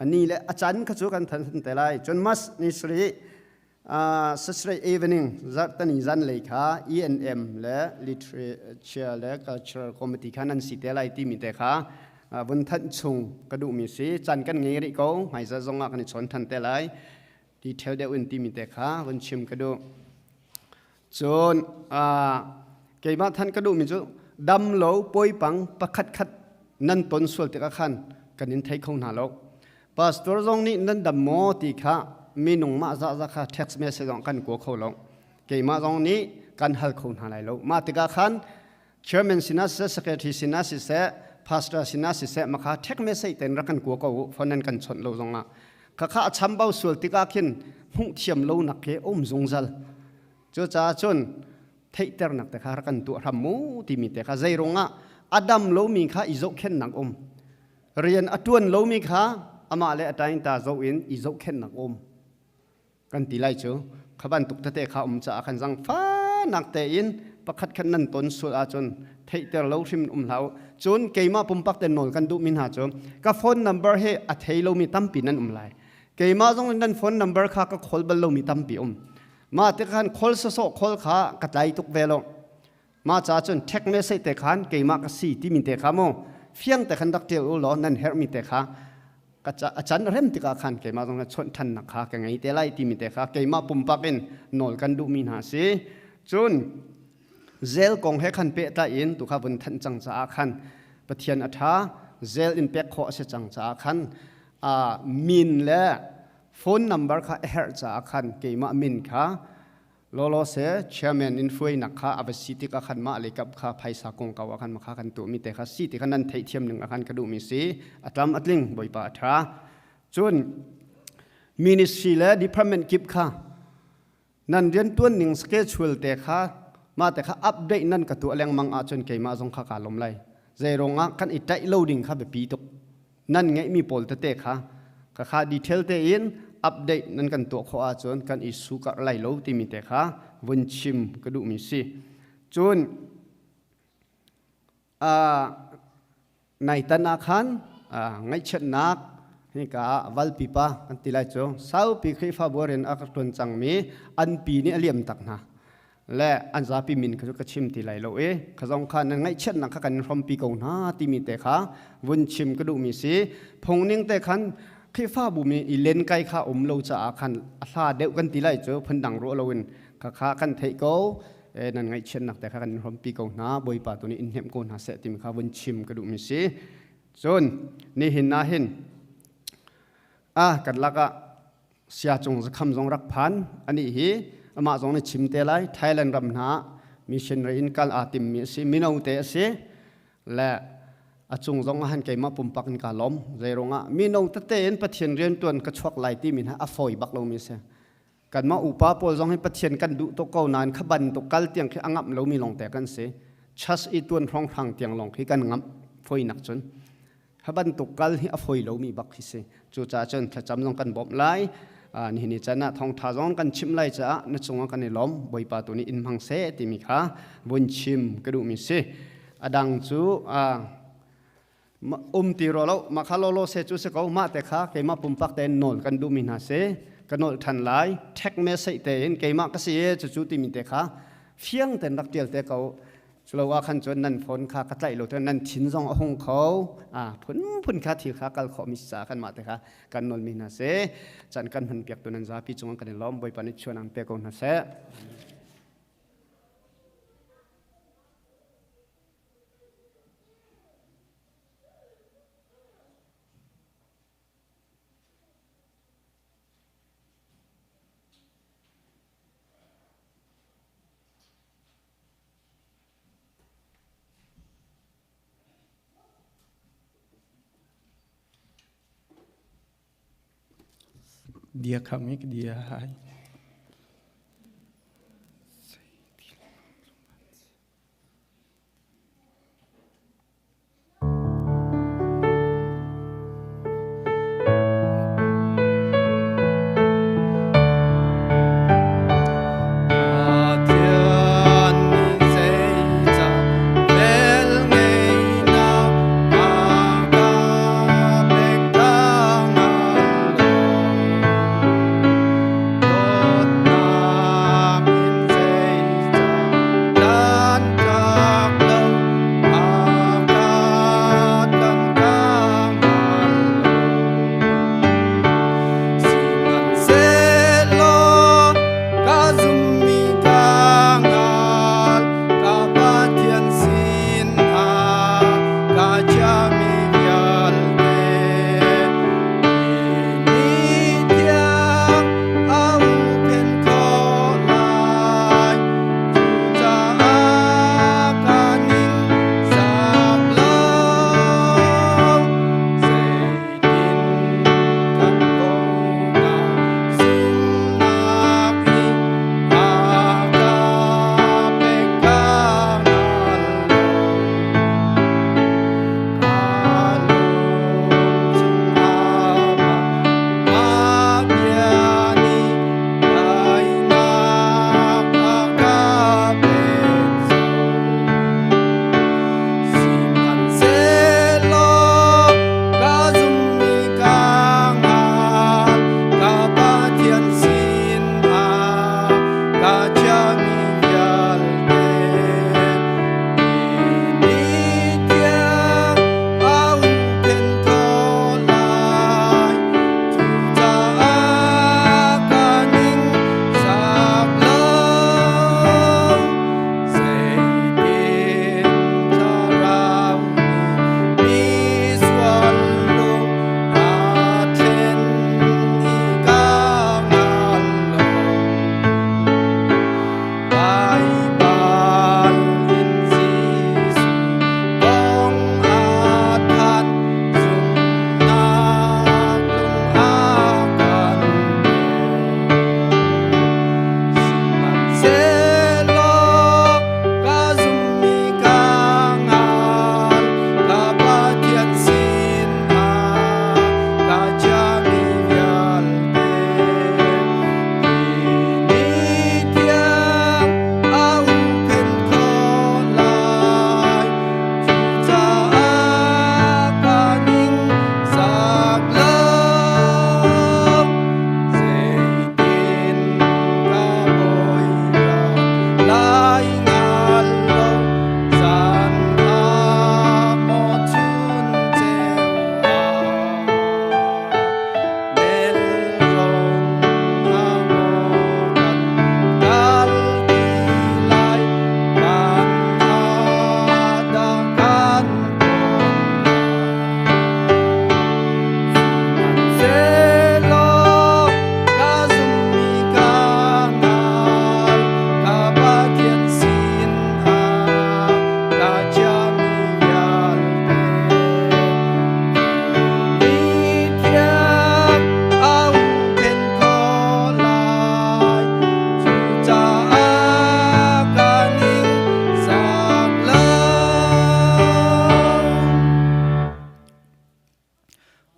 Ani le a can kha cu kan than te lai. Cun March ni sarih Saturday evening zarhtani zanlei kha ENM le Literature le Cultural Committee kha nan si te lai timi te kha vun thanh chung ka duhmi si. Caan kan ngei rih ko, hmaizarh zong ah kan i chawn than te lai. Detail deuh in timi te kha vun chim ka duh. Cun keimah than ka duhmi cu dam lo poipang pakhat khat nan ton sual tikah khan kan in thei kho hna lo. Pastor zong nih nan dam maw ti kha minung mah zahzah kha text message zong kan kua kho lo. Keimah zong nih kan hal kho hna lai lo. Mah tikah khan chairman sinah siseh, secretary sinah siseh, pastor sinah siseh makha text message ten rak kan kua ko u, phone nan kan chawnh lo zongah. Khakha a chambau sual tikah khin hmuh thiam lo nak khi um zungzal. Cucaah cun theihternak te kha rak kan tuah hram mu timi te kha zeirungah a dam lomi kha i zohkhenhnak um. Rian a tuan lomi kha amah le a taingta zoh in i zohkhenhnak um. Kan ti lai cu kha bantuk tete kha um caah khan zangfahnak tein pakhat khat nan ton sual ahcun theihter lo hrim um hlah u. Cun keimah pumpak te nawl kan duhmi hna cu ka phone number hi a thei lomi tampi nan um lai. Keimah zong nan phone number kha ka call bal lomi tampi um. Mah te khan call sawsawh call kha ka tlai tuk ve lo. Mah ca cun text message te khan keimah ka si timi te kha mu fiang te khan rak ṭial u law nan herhmi te kha ka ca a can rem tikah khan keimah zong chawnh ṭhannak kha ka ngei te lai timi te kha keimah pumpak in nawl kan duhmi hna si. Cun zel kong he khan pehtlai in tu kha vun thanh cang caah khan Pathian a ṭha zel in pek khawh a si cang caah khan min le phone number kha a herh caah khan keimah min kha lawlaw se chairman in hruainak kha a va si tikah khan mah le kap kha phaisa kongkau ah khan makha kan tuahmi te kha si ti kha nan theihthiam ning ah khan ka duhmi si a tlam a tling Bawipa a ṭha cun ministry le department kip kha nan riantuan ning schedule te kha mah te kha update nan ka tuah lengmang ahcun keimah zong kha kaa lawm lai zeiruang ah kan i ṭaih lo ding kha biapi tuk nan ngeihmi pawl tete kha ka kha detail tein update nan kan tuah khawh ahcun kan i sukarh lai lo timi te kha vun chim ka duhmi si cun naitan ah khan ngaihchiatnak hika valpi pa kan ti lai cu saupi Khrihfabu rian a ka ṭuan cangmi an pi nih a liam tak hna. Le an zapi min kha cu ka chim ti lai lo i kha zong kha nan ngaihchiatnak kha kan in hrawmpi ko hna timi te kha vun chim ka duhmi si. Phungning te khan Khrihfabu mi i lenkai kha um lo caah khan a hla deuh kan ti lai cu phundang ruah loin kha kha kan theih ko. Nan ngaihchiatnak te kha kan in hrawmpi ko hna. Bawipa tu nih in hnemh ko hna seh timi kha vun chim ka duhmi si. Cun nihin ah hin a kan lakah Siacung zakham zong rak phan. Anih hi amah zong nih chim te lai. Thailand ram hna missionary in kal aa timmi a si. Mino te a si. Le a cung zong ah han keimah pumpak in ka lawm. Zeiruangah mino tete in Pathian riantuan ka chuak lai timi hna a fawi bak lomi a si. Kanmah upa pawl zong hi Pathian kan duh tuk ko nain kha bantuk kal tiang khi a ngamh lomi lawng te kan si. Church i tuan hrawnghrang tiang lawng khi kan ngamh fawinak cun. Hi bantuk kal hi a fawi lomi bak hi si. Cucaah cun thlacam zong kan bawmh lai. Nihin ni can ah thawngtha zong kan chimh lai caah na cungah kan i lawm. Bawipa tu nih in hmang seh timi kha vun chim ka duhmi si. A dang cu um ti rua lo mah kha lawlaw se cu si ko mah te kha keimah pumpak tein nawl kan duhmi hna si ka nawl ṭhan lai ṭhek me seih tein keimah ka si e cucu timi te kha fiang tein rak ṭial te ko. Culo ah khan cun nan phone kha ka tlaih lo te nan thin zong a hung kho a phunphun kha thil kha kal khawh mi ca kan mah te kha kan nawl mi hna si can kan hman piak tu nan zapi cung kan i lawm. Bawipa nih chuan ang pe ko hna seh. Dia kami ke dia hai.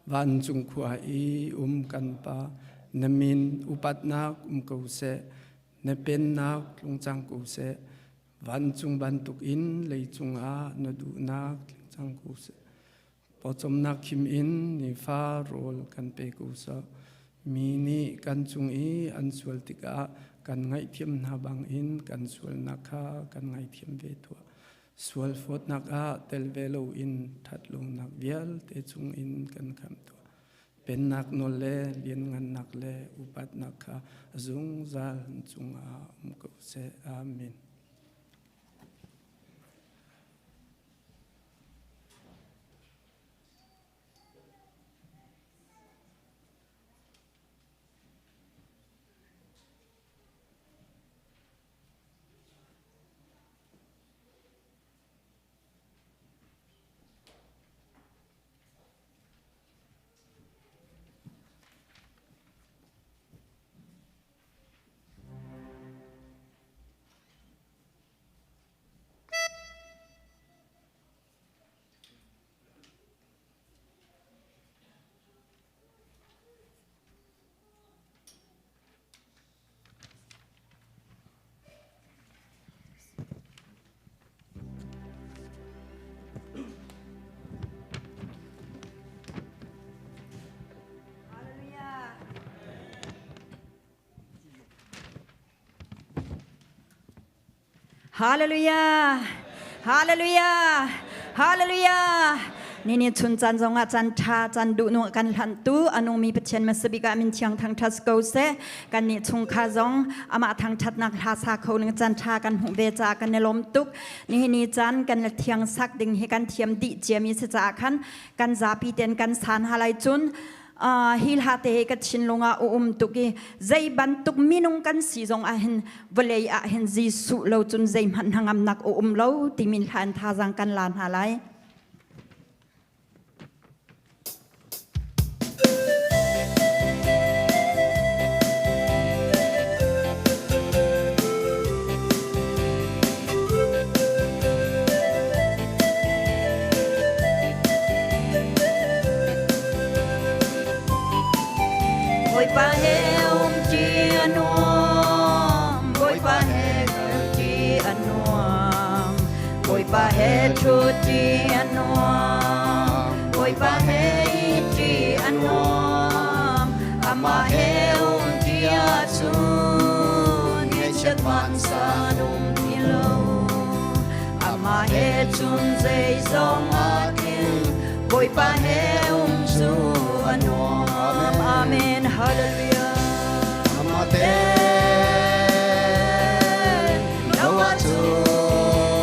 Vancung khua i um kan Pa, na min upatnak um ko seh, na pennak tlung cang ko seh. Vancung bantukin leicung ah na duhnak tling cang ko seh. Pawcawmnak khim in nifa rawl kan pe ko seh. Mi nih kan cung i an sual tikah kan ngaihthiam hna bangin kan sualnak kha kan ngaithiam ve tuah. Sualfawtnak ah tel ve loin ṭhatlonak vialte chungin kan khamh tuah. Pennak nawl le lianngannak le upatnak kha zungzal cungah um ko seh. Amen. Hallelujah! Hallelujah! Hallelujah! Nini chun caan zongah caan ṭha caan duh nung kan hlanhtu a nungmi Pathian hmasabik ah min thiang thangṭhat ko seh. Kan nih chungkhar zong amah thangṭhatnak hla sa kho ning caan ṭha kan hmuh ve caah kan i lawm tuk. Nihin ni caan kan le thiang sak ding hi kan thiam dih ciami si caah khan kan zapi ten kan san halai cun hi hla te hi ka thinlung ah a um tuk i zei bantuk minung kan si zong ah hin vawlei ah hin Jesuh lo cun zeihmanh hnangamnak a um lo timi hla in thazaang kan la hna lai. Bawipa he um ṭi a nuam, Bawipa he kal ṭi a nuam, Bawipa he ṭhu ṭi a nuam, Bawipa he ih ṭi a nuam, Amah he um ṭi ahcun ngaihchiat vansan um ti lo. Amah he cun zeizong a tling, Bawipa he um cu a nuam. Amen. Hallelujah. Amah te lo ahcun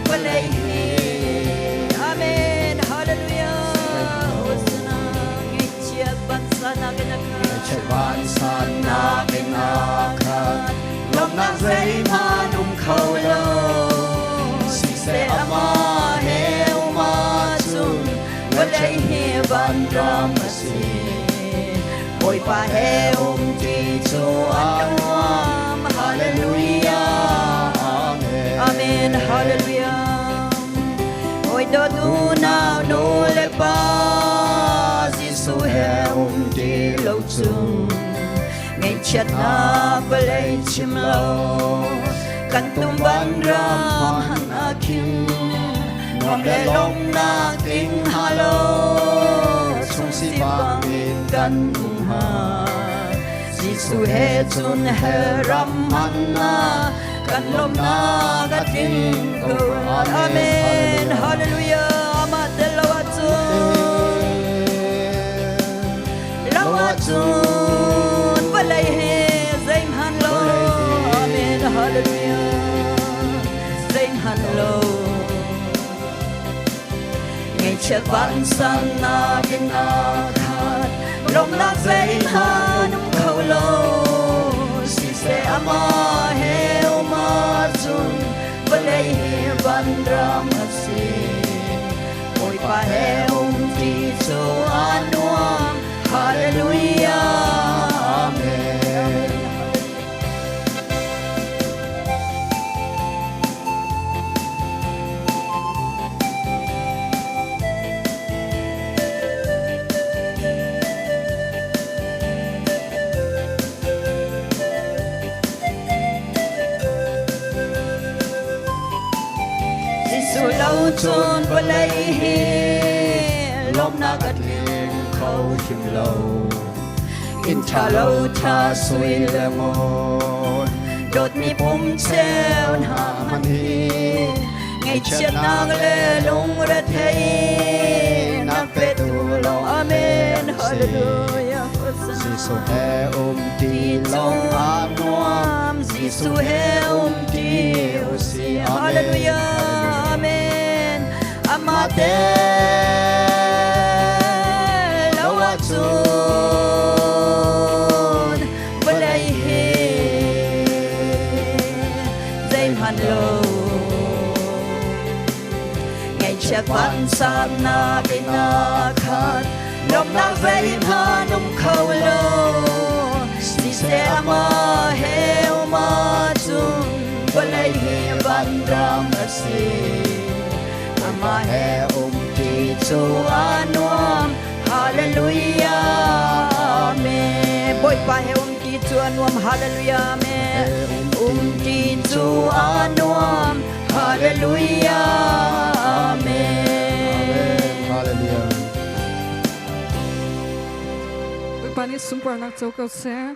vawlei hi Amen. Hallelujah. Hosanna ngaihchiat vansannak in a khat. Ngaihchiat vansannak in a khat. Lawmhnak zeihmanh um kho lo. Siseh amah he um ahcun vawlei hi vanram a si. Bawipa he um ṭi cu a nuam. Hallelujah. Amen. Amen. Hallelujah. Oi dawt unau nu le pa Jesuh he um ṭi lo cun ngaihchiatnak vawlei chim lo kan tum vanram han a khim nuam le lawmnak ting halo Chung si bangin kan um ha Jesuh he cun hell ram man kan lawmnak a tling ko. Amen. Hallelujah. Amah tel lo ahcun lo ahcun vawlei he zeihmanh lo. Amen. Hallelujah. Zeihmanh lo. Ngaihchiat vansannak in a khat, lawmhnak zeihmanh um kho lo. Siseh amah he um ahcun vawlei hi vanram a si. Bawipa he um ṭi cu a nuam. Hallelujah. Amen. Vawlei hi lawmnak a tling kho hrim lo. Inn ṭha lo ṭha sui le ngun dawtmi pum cheu hna hmanh hi ngaihchiatnak le lungretheihnak petu lawng. Amen. Hallelujah. Jesuh he um ti lawng ah nuam. Jesuh he um ti usih. Amen. Hallelujah. Amen. Amah te lo ahcun vawlei hi zeihmanh lo ngaihchiat vansannak in a khat lawmhnak zeihmanh um kho lo siseh amah he um ahcun vawlei hi vanram a si. Amah he um ti cu a nuam. Hallelujah. Amen. Bawipa he um ti cu a nuam. Hallelujah. Amen. Um ti cu a nuam. Hallelujah. Amen. Hallelujah. Bawipa nih sunparnak co ko seh.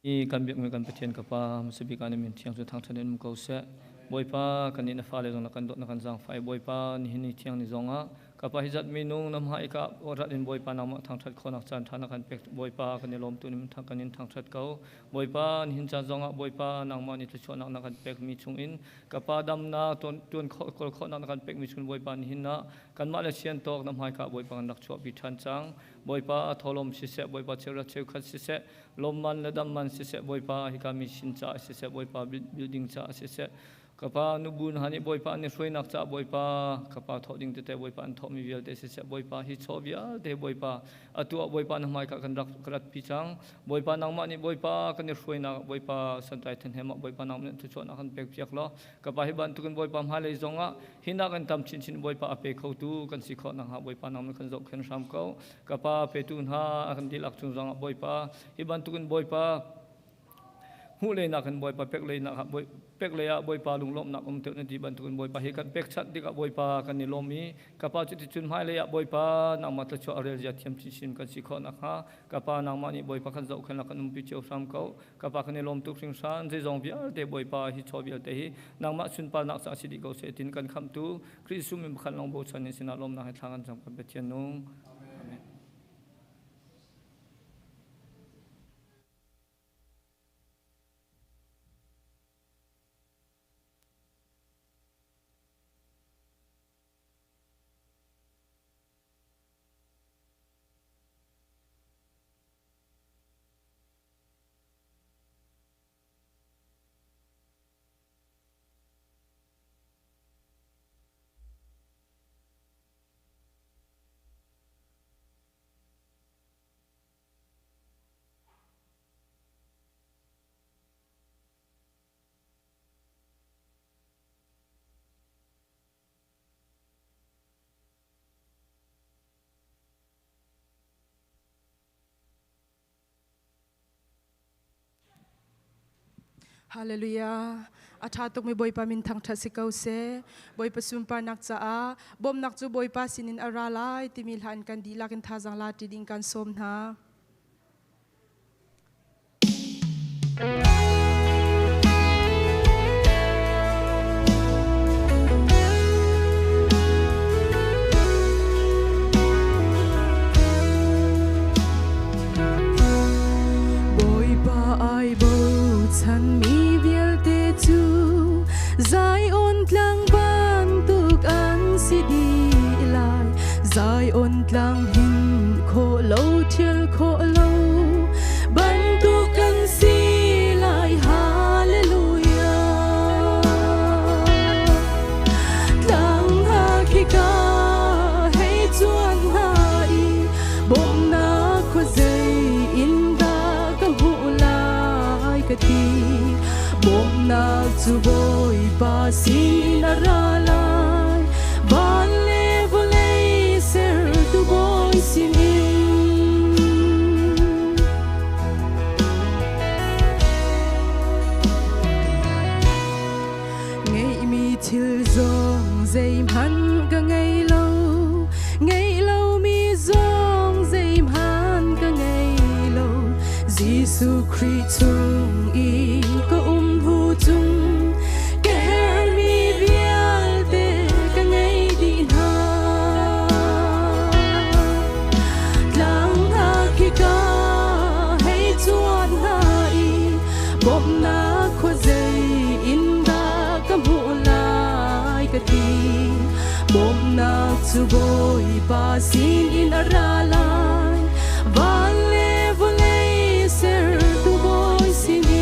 I kan biakmi kan Pathian ka Pa, hmasabik ah na min thiang cu thangṭhat in um ko seh. Bawipa, kannih na fale zong na kan dawt na kan zaangfah i Bawipa, nihin ni thiang ni zong ah ka Pa hi zat minung na hmai ka rat in Bawipa nangmah thangṭhat khawhnak caan ṭha na kan pek. Bawipa, kan i lawm tu nih kan in thangṭhat ko. Bawipa, nihin caan zong ah Bawipa nangmah nih thluachuahnak na kan pekmi chung in ka Pa damnak tuan khawh kawl khawhnak na kan pekmi chung Bawipa nihin ah kanmah le sian tawk na hmaika Bawipa kan rak chuahpi ṭhan cang. Bawipa tholom siseh, Bawipa cheuhrat cheukhat siseh, lawmman le damman siseh, Bawipa hika mi sin caah siseh, Bawipa building caah siseh, kapa nubu hna nih Bawipa an i hruainak caah Bawipa kapa thawh ding tete Bawipa an thawhmi vialte siseh, Bawipa hi chaw vialte Bawipa atu ah Bawipa na hmai ka kan rak rat pi cang. Bawipa nangmah nih Bawipa kan i hruainak Bawipa santlai thenhem ah Bawipa nangmah nih thuchuahnak kan pek piak law kapa hi bantukin Bawipa hmailei zongah hinak in tam chinchin Bawipa a pe khotu kan si khawh nakhnga Bawipa nangmah kan zohkhen hram ko. Ka pa petu hna a kan dihlak cung zongah Bawipa hi bantukin Bawipa hmuh leinak in Bawipa pek leinak ah pek lei ah Bawipa lunglawmhnak um teuh na ti bantukin Bawipa hi kan pekchanh tikah Bawipa kan i lawm i ka pa cu ticun hmailei ah Bawipa nangmah thluachuah a rel zia thiam chinchin kan si khawh nakhnga ka pa nangmah nih Bawipa kan zohkhenhnak kan umpi cio hram ko. Ka pa kan i lawm tuk hringhran. Zeizong vialte Bawipa hi chaw vialte hi nangmah sunparnak caah si dih ko seh tin kan khamhtu Khrih Jesuh min pakhat lawng bochan in sinah lawmnak he thla kan cam kan Pathian nung. Amen. Hallelujah. A ṭha tukmi Bawipa min thangṭhat si ko seh. Bawipa sunparnak caah bawmhnak cu Bawipa sinin a ra lai timi hla in kan dihlak in thazaang la ṭi ding kan sawm hna. Bawipa ai bochanmi vialte cu Zion tlang bantuk an si dih lai. Zion tlang hin khawh lo ṭhial khawh cu Bawipa sin a ra lai. Van le vawlei sertu Bawi sinin. Ngeihmi thil zong zeihmanh ka ngei lo ngeih lomi zong zeihmanh ka ngei lo Jesuh Khrih chung i ka um hnu chung ka herhmi vialte ka ngei dih hna tlang hna khi ka hei cuan hna i bawmhnak khuazei in dah ka hmuh lai ka ti bawmhnak cu Bawipa sin in a ra lai van le vawlei sertu Bawi sinin.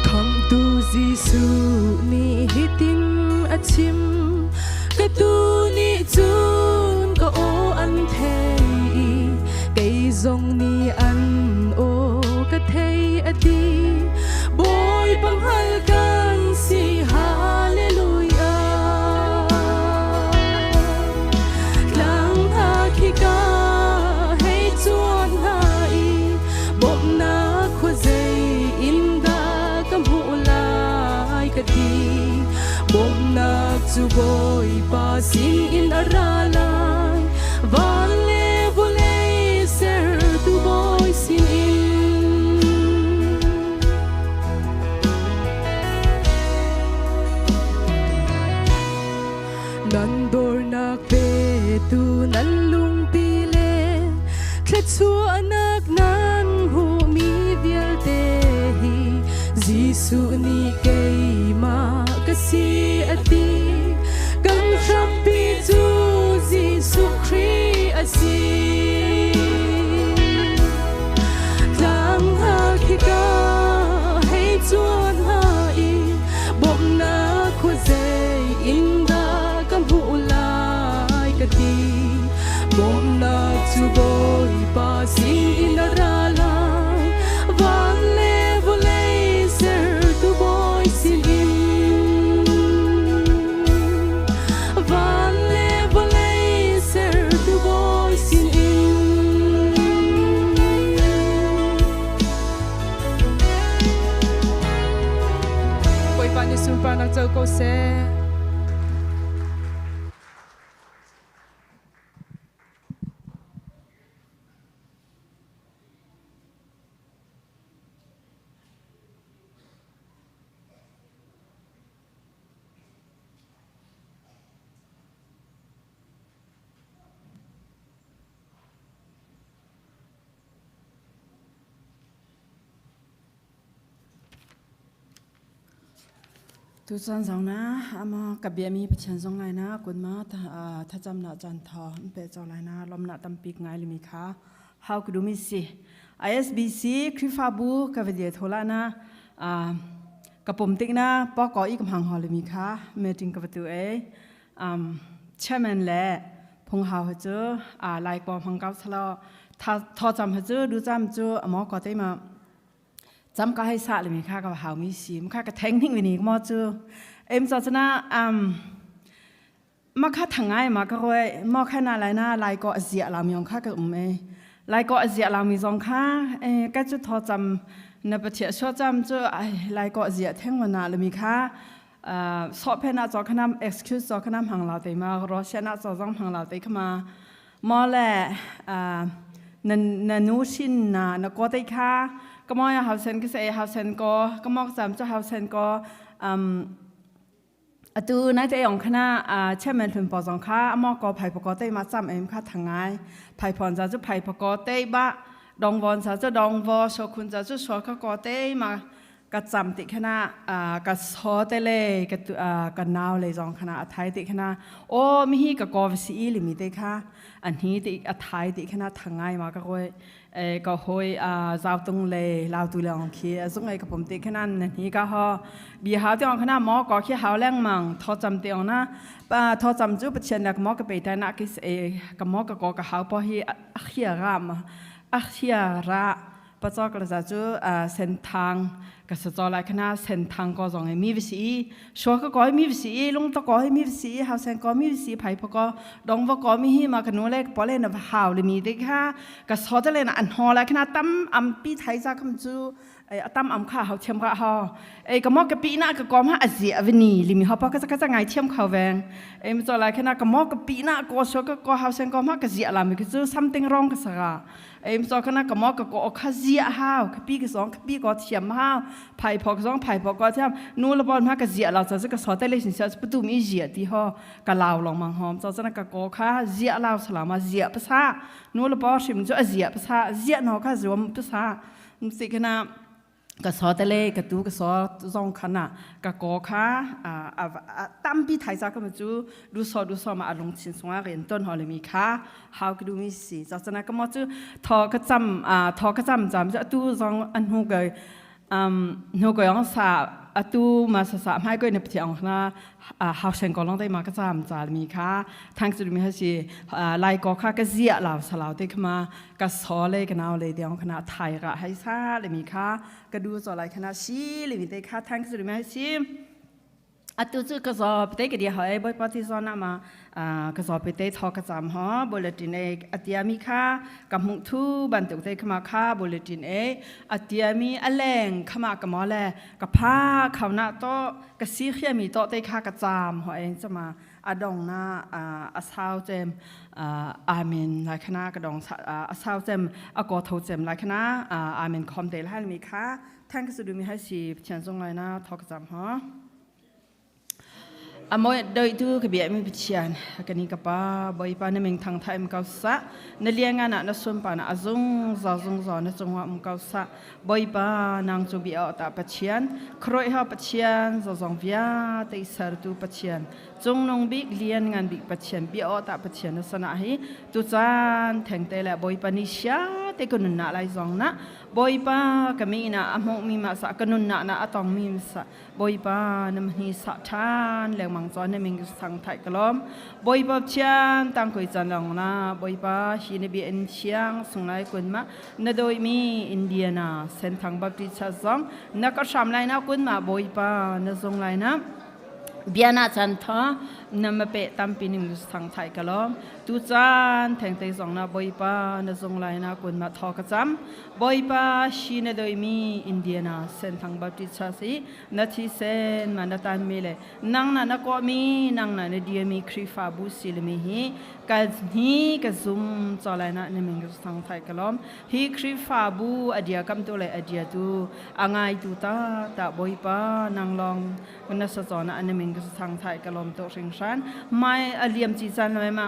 Khamhtu Jesuh nih hitin a chim ka tuu nih cun ka aw an thei i kei zong nih an aw ka thei a ti Bawipa hngal kan si Hallelujah Tlang hna khi ka hei cuan hna i bawmhnak khuazei in dah ka hmuh lai ka ti bawmhnak cu Bawipa sin in a ra lai van le vawlei sertu Bawi sin in. Nan dornak petu nan lungpi le thluachuahnak nan hmuhmi vialte hi Jesuh nih keimah ka si a ti. Kan hrampi cu Jesuh Khrih a si. Tlang hna khi ka hei cuan hna i bawmhnak khuazei in dah ka hmuh lai ka ti. Bawmhnak cu Bawipa sin in a ra lai. Van le vawlei sertu Bawi sinin. Van le vawlei sertu Bawi sinin. Bawipa nih sunparnak co ko seh. Tuchan zong na ama ka biami Pathian zong lai na kun ma thacham na chan tha pe cho lai na lom na tampik ngai limi kha how ku mi si ISBC Khrifabu ka vede thola na ka pom tik na pa ko i ka hang hol mi kha meeting ka tu e chairman le phung hau ha chu a lai ko hang kau salo tha tho cham ha chu du cham chu amo ko te ma cham ka hai sa le mi kha ka hau mi si kha ka theng hing ni mo chu em cho chana ma kha thangai ma ka roi mo kha na lai na lai ko zia la mi kha ka um e lai ko zia la mi zong kha e ka chu tho cham na pathia so cham chu ai lai ko zia theng wa na le mi kha so phe na cho khanam excuse cho khanam hang la te ma ro she na cho zong hang la te khama mo le na na nu shin na na ko te kha ka mo ya hau sen ka se hau sen ko ka mo cham chu hau sen ko atu nai te yong khana chairman hlun po zong kha amo ko phai po ko te ma cham em kha thangai phai phon za chu phai po ko te ba dong won za chu dong wo so khun za chu so kha ko te ma Ka cam ti khana ka so te le ka ka nau le zong khana a thai ti khana o mi hi ka ko si li mi te kha an hi ti a thai ti khana thangai ma ka koi ka hoi a zau tung le lau tu le ong khi a zung ai ka pom ti khana nan hi ka ho bi hau te ong khana mo ko khi hau leng mang tho cham te ong na pa tho cham chu pathian nak mo ka pe ta na ki ka mo ka ko ka hau po hi a khia ra ma a khia ra pachok la za chu senthang ka sa cho lai khana senthang ko zong mi vi si shwa ka ko mi vi si lung to ko mi vi si hau sen ko mi vi si phai pho ko dong va ko mi hi ma ka nu le po le na hau le mi de kha ka so te le na an ho lai khana tam am pi thai za kham chu tam am kha hau thiam ka ho ei ka mo ka pi na ka kom ha azi avini limi ho pa ka ka ngai thiam khau veng em cho lai khana ka mo ka pi na ko so ka ko hau sen ko ma ka zia la mi chu something wrong ka saga em so khana ka mo ka ko kha zia hau ka pi ka song ka pi ko thiam hau phai phok song phai phok ko thiam nu la bon ma ka zia la cha ka so te le sin sa pu mi zia ti ho ka law long mang hom cho chana ka ko kha zia law salama zia pa sa nu la bo shim chu a zia pa sa zia no kha zuam pa sa si khana ka so te le ka tu ka so zong khana ka ko kha a tampi thai cha ka ma chu du so du so ma alung chin sunga ren ton ho le mi kha how ka du mi si cha chana ka mo chu tho ka cham a tho ka cham cham cha tu zong an hu ka um nu ko yong sa atu ma sa sa mai ko ne pthi ong na hau sen ko long dai ma ka cham cha mi kha thang chu mi ha si lai ko kha ka zia law sa law te khma ka so le ka nau le diong khana thai ra hai sa le mi kha ka du cho lai khana si le mi te kha thang chu mi ha si atu chu ka zo te ka dia hoi boy pa ti zo na ma ka zo pe te tho ka cham ho bulletin e atia mi kha ka mu thu ban tuk te khama kha bulletin e atia mi aleng khama ka mo le ka pha khau na to ka si khia mi to te kha ka cham ho en chama adong na a sau chem amen lai khana ka dong a sau chem a ko tho chem lai khana amen khom te lai mi kha thank you du mi hai si chen zong lai na thok cham ha amoi doi tu ka bia mi pathian kani ka pa boi pa na ming thang thai kau sa na lianga na na sun pa na azung za zung za na chungwa um kau sa boi pa nang chu bi ta pathian khroi ha pathian za zong via te sar tu pathian cung nung bik lian ngan bik pathian bi o ta pathian na sana hi tu chan theng te la boi pa ni sha te kun na lai zong na Bawipa ka mi na a hmuhmi ma sa ka nunnak na a tongmi sa Bawipa na mahni sa ṭhan lengmang cawn na ming sang thai ka lawm Bawipa thiang tangkoi chan long na Bawipa hi na bia in thiang sunglai kun ma na dawimi Indiana Senthang Baptist Church zong na ka hram lai na kun ma Bawipa na zung lai na biana chan tha na ma pe tampi ning sang thai ka lawm tu chan theng te zong na boipa na zung lai na kun ma tho ka cham boipa shi na doi mi Indiana Senthang Baptist Church i na thi sen ma na tan mi le nang na na ko mi nang na na dia mi Khrifa bu si le mi hi ka hi ka zum cholai na na ming sang thai ka lawm hi Khrihfabu adia kam tu le adia tu angai tu ta ta boipa nang long na sa chona animing ka sang thai ka lom to hring hran mai aliam chi chan lai ma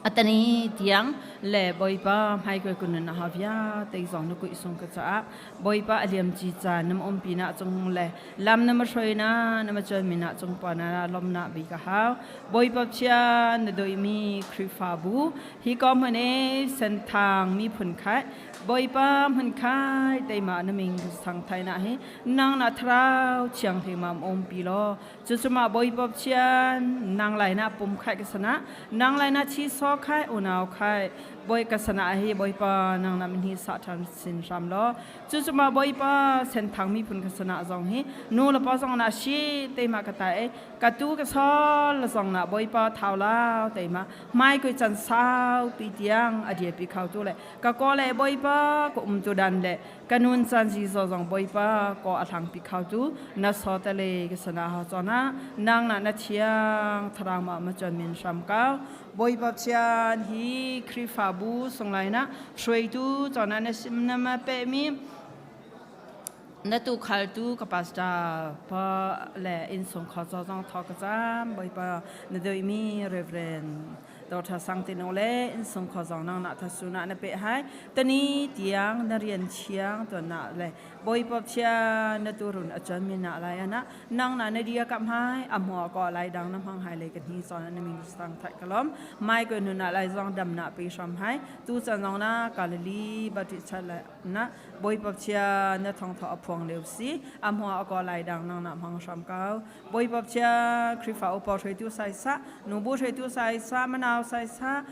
atani tiang le boipa mai ko kun na havia te zong nu kui sung ka cha boipa aliam chi cha nam om pi na chung le lam na ma hroi na na ma chon mi na chung pa na lom na bi ka hau boipa chia na doi mi Khrihfabu hi ko hmane senthang mi phun khai boipa hmun khai teima na ming sang thai na hi nang na thrau chiang the mam om pi lo chu chuma boipa chian nang lai na pum khai ka sana nang lai na chi so khai unau khai boi ka sana hi boipa nang na min hi sa than sin ram lo chu chuma boipa senthang mi phun ka sana zong hi nu la pa zong na shi teima ka ta e ka tu ka sol la zong na boipa thau lao teima mai koi chan sau pi tiang a dia pi khau tu le ka ko le boipa ko um tu dan le kanun chan ji zo zong boipa ko a thang pi khau tu na so ta le ka sana ha chona nang na na thiang tharang ma ma chon min sham ka boipa chian hi khrifa bu songlai na shrui tu chona na sim na ma pe mi na tu khal tu ka pastor pa le in sung kho zo zong tho ka cham boipa na doi mi reverend Dr. Sang Tin le in sung kho zong nang na tha su na na pe hai tani tiang na rian chiang to na le Bawipa chia na turun a chuan mi na lai ana nang na na dia kam hai a hmuah ko lai dang na hmang hai le ka hni chon na min sang thai kalom mai ko nu na lai zong dam na pe sham hai tu chan zong na kalili bati chat la na Bawipa chia na thong tho a phuang leu si a hmuah ko lai dang nang na hmang sham kau Bawipa chia Khrifa upa hruaitu sai sa nubu hruaitu sai sa manau sai sa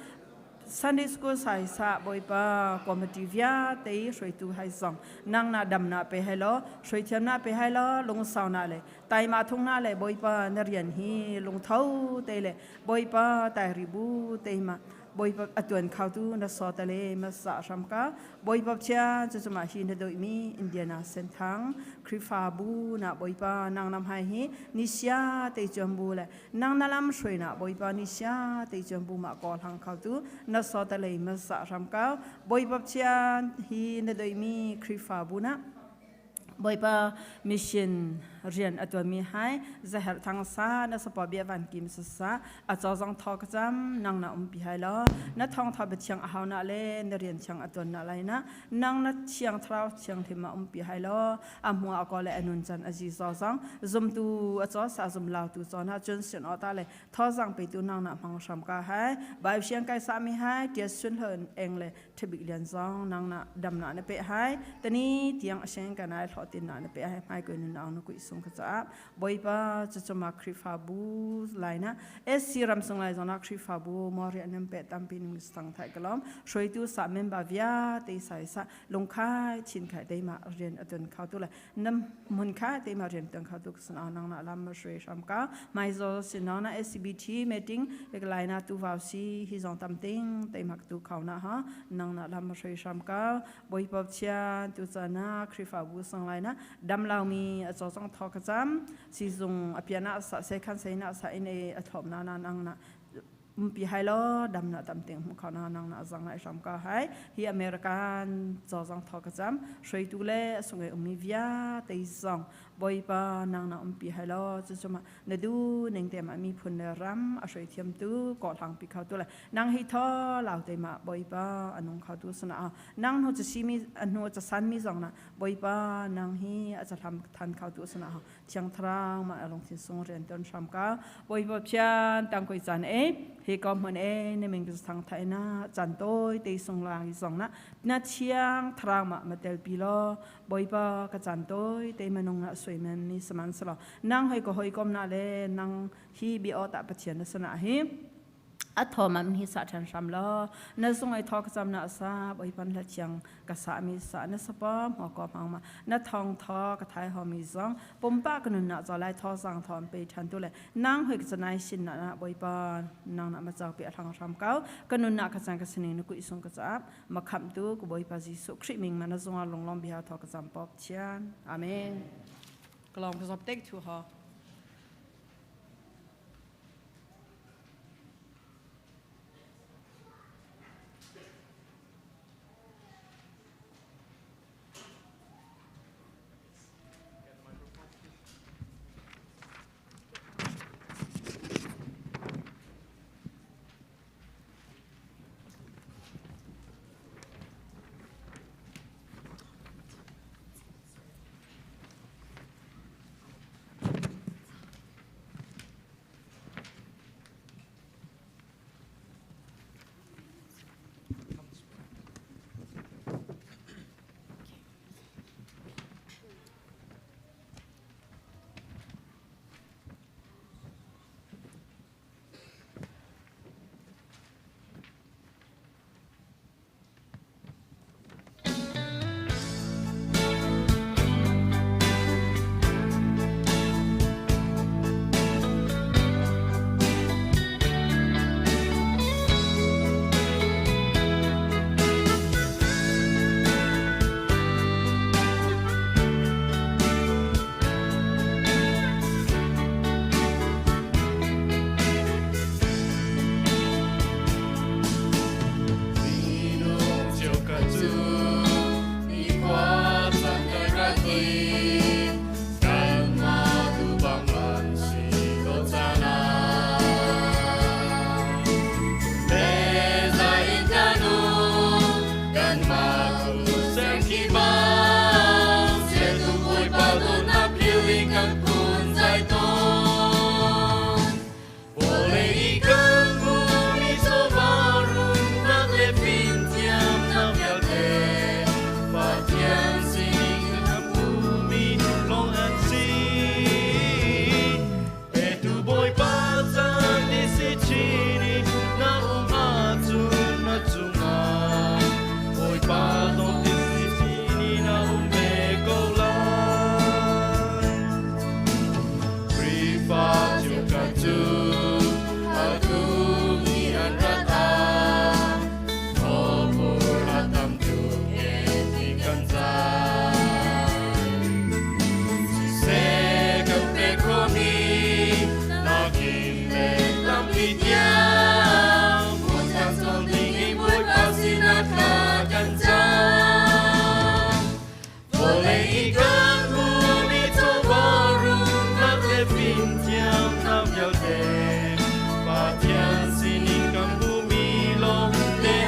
Sunday School sai sa Bawipa committee vialte hruaitu hai zong nang na dam na pe hai lo hruaithiam na pe hai lo lungsau na le taima thung na le Bawipa na rian hi lungtho te le Bawipa tai ribu te ma Bawipa atuan khautu na so ta le ma sa hram ka Bawipa chia cu cu ma hi na doi mi Indiana Senthang Khrifabu na Bawipa nang nam hai hi ni sia te chuan bu le nang na lam hruai na Bawipa ni sia te chuan bu ma ko hlang kho tu na so ta lei ma sa hram ka Bawipa Pathian hi na doi mi Khrifabu na Bawipa mission rian a tuanmi hai zaher thang sa na sapa bia van kim sa sa a cho zong tho ka cham nang na um pi hai lo na thong tha ba chiang a hau na le na rian chiang a tuan na lai na nang na thiang thrau thiang thim ma um pi hai lo a hmu a ko le anun chan a ji zo zong zumtu a cho sa zum lau tu cho na chun sin o ta le tho zang pe tu nang na hmang sham ka hai bai siang kai sa mi hai tia sun hon eng le thabik lian zong nang na dam na na pe hai tani tiang aseng ka nai thlo tin na na pe hai mai ko nun ang nu kui sung ka cha boipa chu chuma khrifa bu lai na SC ram sung lai zona khrifa bu mo ri anem pe tam pin sang thai kalom shroi tu sa member via te sai sa lungkhai chin khai te ma rian atun khau tu la nam mun kha te ma rian tang khau tu san anang na lam ma shrui sham ka mai zo sin na SCBT meeting ek lai na tu vaw si hi zong tam ting te mak tu khau na ha nang na lam ma shrui sham ka boi pop chia tu cha na khrifa bu sang lai na dam lau mi a cho chong tho ka cham si zung apiana sa se khan se na sa in e a thom na na nang na pi hai lo dam na tam ting mu khana nang na zang lai sham ka hai hi American cho zang tho ka cham shrei tu le sungai umi via te zong boi pa nang na um pi hai lo chu chuma na du ning te ma mi phun le ram a shrei thiam tu ko hlang pi khau tu le nang hi tho lau te ma boi pa anung khau tu sana nang nu cha si mi anu cha san mi zong na boi pa nang hi a cha hlam than khau tu sana Thiang Thlarau ma lungthin sung rian ton hram ka Bawipa Pathian tang koi chan e hi ko hmun e ne ming thang thai na chan toi te sung lang zong na na thiang Thlarau ma ma tel pi lo Bawipa ka chan toi te manung na sui men ni saman salo nang hoi ko hoi kom na le nang hi bi o ta Pathian na sana hi a tho ma hi sa than hram lo na sung ai thok cham na sa boi pan la chiang ka sa mi sa na sapa mo ko mang ma na thong tho ka thai ho mi zong pumpa ka nun na zo lai tho sang thon pe than tu le nang hoi ka nai sin na na boi pa nang na ma chau pe thang hram kau ka nun na ka chang ka sining nu ku isung ka cha ma kham tu ku boi pa Jisu Christ ming ma na zong long long bia tho ka cham pop chian amen Kalong ka zop tek thu ha.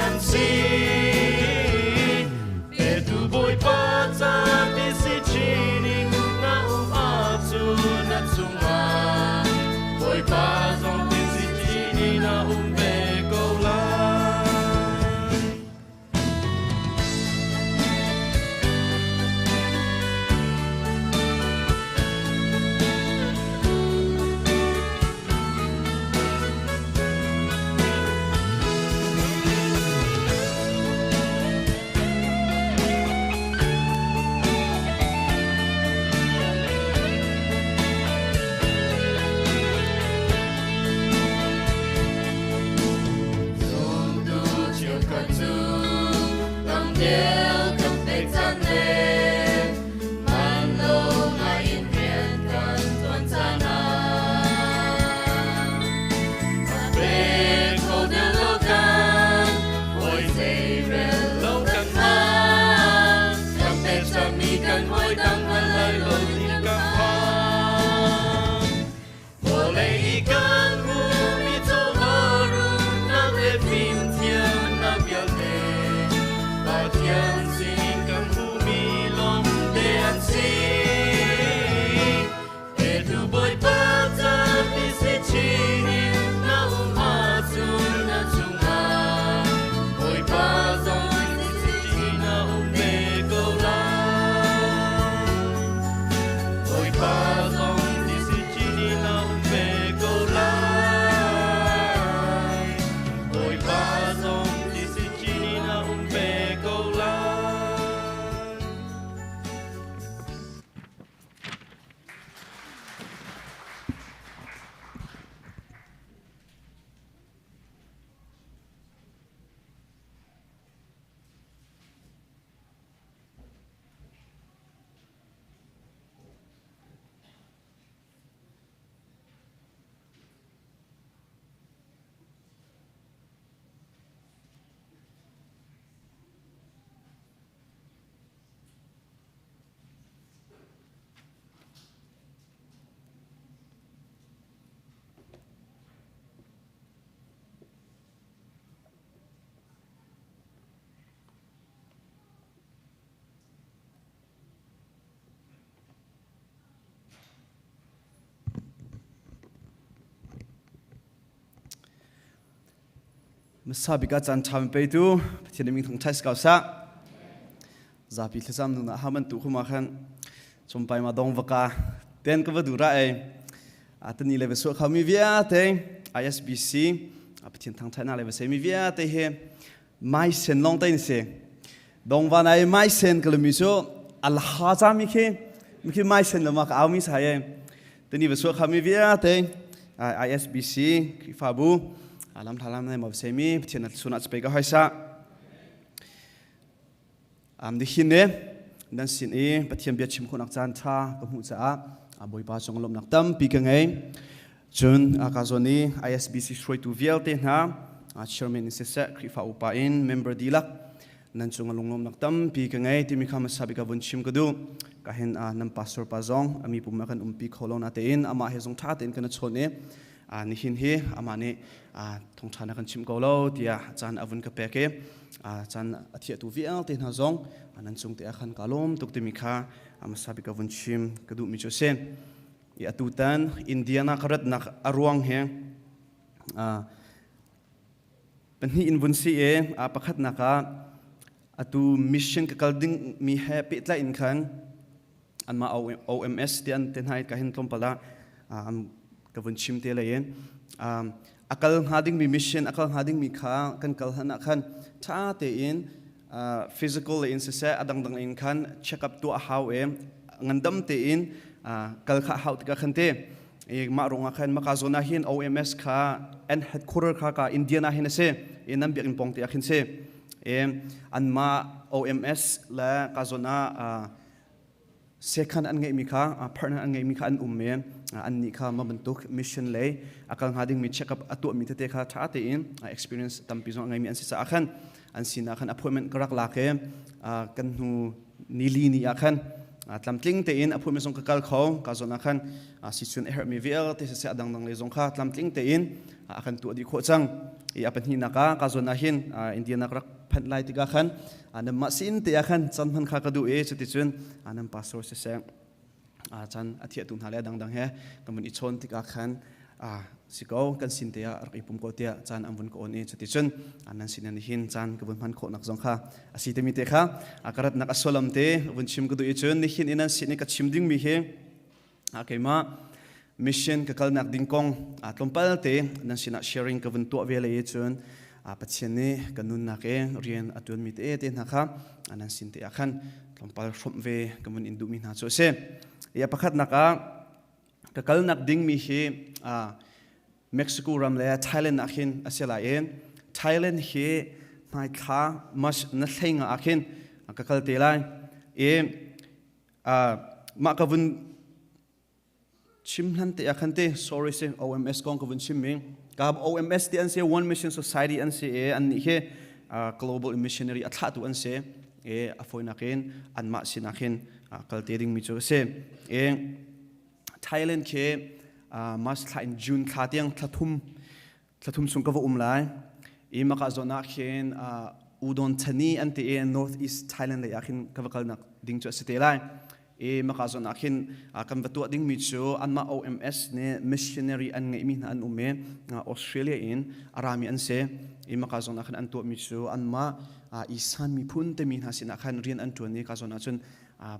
an si. Petu Bawipa ca ti si chin in na um ahcun na chungah Bawipa zong ti si chin in a um ve ko lai. Zumtu cheukhat cu tam deuh kan pek caan le man lo ngai in rian kan tuan caan ah a pek kho deuh lo kan hawi zeirel lo kan hman kan pek cangmi kan hawi dang hngal lai lo ding kan phan. Vawlei i kan hmuhmi chawva rumnak le fimthiamnak vialte Pathian sinin kan hmuhmi lawngte an si. Petu Bawipa ca ti si chin in na um ahcun na chungah Bawipa zong ti si chin a um ve ko lai. Bawipa zong ti si chin in a um ve ko lai. Bawipa zong ti si chin in a um ve ko lai. Masa bika caan ṭha min peitu Pathian min thong ṭhai si ko sah. Zapi thlacam nu na haman tu khuma khan chumpai ma dong vaka ten ka va du ra ei atani le va kha mi viate ISBC Pathian thang thai na le va se mi viate he mai sen long tain se dong va nai mai sen kalami chu alha cha mi khi mi khi mai sen lama ka au mi sai e tani va kha mi viate ISBC Khrihfabu alam thalam nai ma se mi Pathian suna chpe ka haisa Am nihin ne nan sin i Pathian bia chim khawhnak caan ṭha ka hmuh caah Bawipa cung lawmhnak tampi ka ngei. Cun ka zawn i ISBC hruaitu vialte hna chairman in siseh Khrihfa upa in member dihlak nan cung lunglawmnak tampi ka ngei timi kha hmasa bik ah vun chim ka duh. Ka hin nan pastor pa zong ami pum ah kan umpi kho lo na tein amah he zong ṭha tein kan i chawn i nihin hi amah nih thawngṭha na kan chim ko lo tiah caan a vun ka pek i caan a thiahtu vialte hna zong nan cung te ah khan ka lawm tuk timi kha hmasa bik ka vun chim ka duhmi cu a si. I atutan Indiana ka ratnak a ruang he pahnih in vun si i pakhatnak ah atu mission ka kal ding mi he pehtlai in khan anmah OMS ti an te hna ka hin tlawmpal ah ka vun chim te lei in a kal hnga dingmi mission a kal hnga dingmi kha kan kal han ah khan tha tein physical in siseh a dangdang in khan check up tuah hau e ngandam tein kal kha hau tikah khan te mah rungah khan maka zone ah hin OMS kha an headquarter kha ka Indiana hin a si e nan biakinn pong te ah khin si e anmah OMS le ka zone ah sekhan an ngeihmi kha partner an ngeihmi kha an um i annih kha ma bantuk mission lei a kal hnga dingmi check up a tuahmi tete kha ṭha tein experience tampi zong a ngeimi an si caah khan an sinah khan appointment ka rak lak i kan hnu nili ni ah khan Tlamtling tein appointment zong ka kal kho ka zawn ah khan sichun a herhmi vialte siseh a dangdang le zong kha tlamtling tein a kan tuah dih khawh cang. I a pahnihnak ah ka zawn ah hin Indiana rak phanh lai tikah khan nanmah sin te ah khan chan hman kha ka duh i cuticun nan pastor siseh chan a thiahtu hna le a dangdang he kan vun i chawn tikah khan si ko kan sin te ah rak i pum ko tiah caan an vun ka on i cuticun nan sin in hin caan ka vun hman khawhnak zong kha a si timi te kha ka ratnak a sullam te vun chim ka duh i cun nihin in nan sin i ka chim dingmi hi keimah mission ka kalnak ding kong tlawmpal te nan sinah sharing ka vun tuah ve le i cun Pathian nih ka nunnak i rian a tuanmi te te hna kha nan sin te ah khan tlawmpal hrawmh ve ka vun in duhmi hna cu a si. I a pakhatnak ah ka kalnak dingmi hi Mexico ram le Thailand ah khin a si lai i Thailand hi hmaithla March na hlei nga ah khin ka kal te lai i mah ka vun chim hlan te ah khan te sorry si OMS kong ka vun chim mi ka OMS ti an si One Mission Society an si i an nih hi global missionary a thlahtu an si i a fawinak in anmah sinak hin kal te dingmi cu a si i Thailand khi March thla in June thla tiang thla thum thla thum chung ka va um lai i maka zawn ah khin Udon Thani an ti i North East Thailand lei ah khin ka va kalnak ding cu a si te lai i maka zawn ah khin kan va tuah dingmi cu anmah OMS nih missionary an ngeihmi hna an um i Australia in a rami an si i maka zawn ah khan an tuahmi cu anmah Isan miphun timi hna sinah khan rian an ṭuan i ka zawn ah cun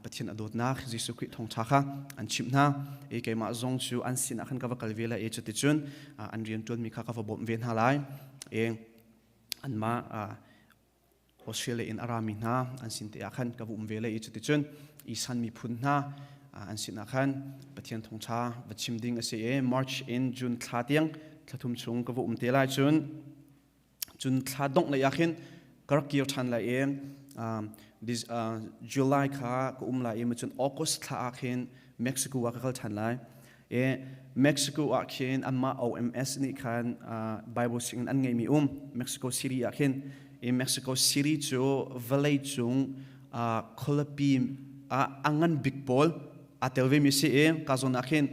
Pathian a dawtnak Jesuh Khrih thawngṭha kha an chimh hna i keimah zong cu an sinah khan ka va kal ve lai i cuticun an rian ṭuanmi kha ka va bawmh ve hna lai i anmah Australia in a rami hna an sin te ah khan ka va um ve lai i cuticun Isan miphun hna an sinah khan Pathian thawngṭha va chim ding a si i March in June thla tiang thla thum chung ka va um te lai cun cun thla dongh lei ah khin ka rak kir ṭhan lai i this July kha ka um lai i cun August thla ah khin Mexico ah ka kal ṭhan lai i Mexico ah khin anmah OMS nih khan Bible singin an ngeimi um Mexico City ah khin i Mexico City cu vawlei cung khualipi ah a ngan bik pawl aa tel vemi si i ka zawn ah khin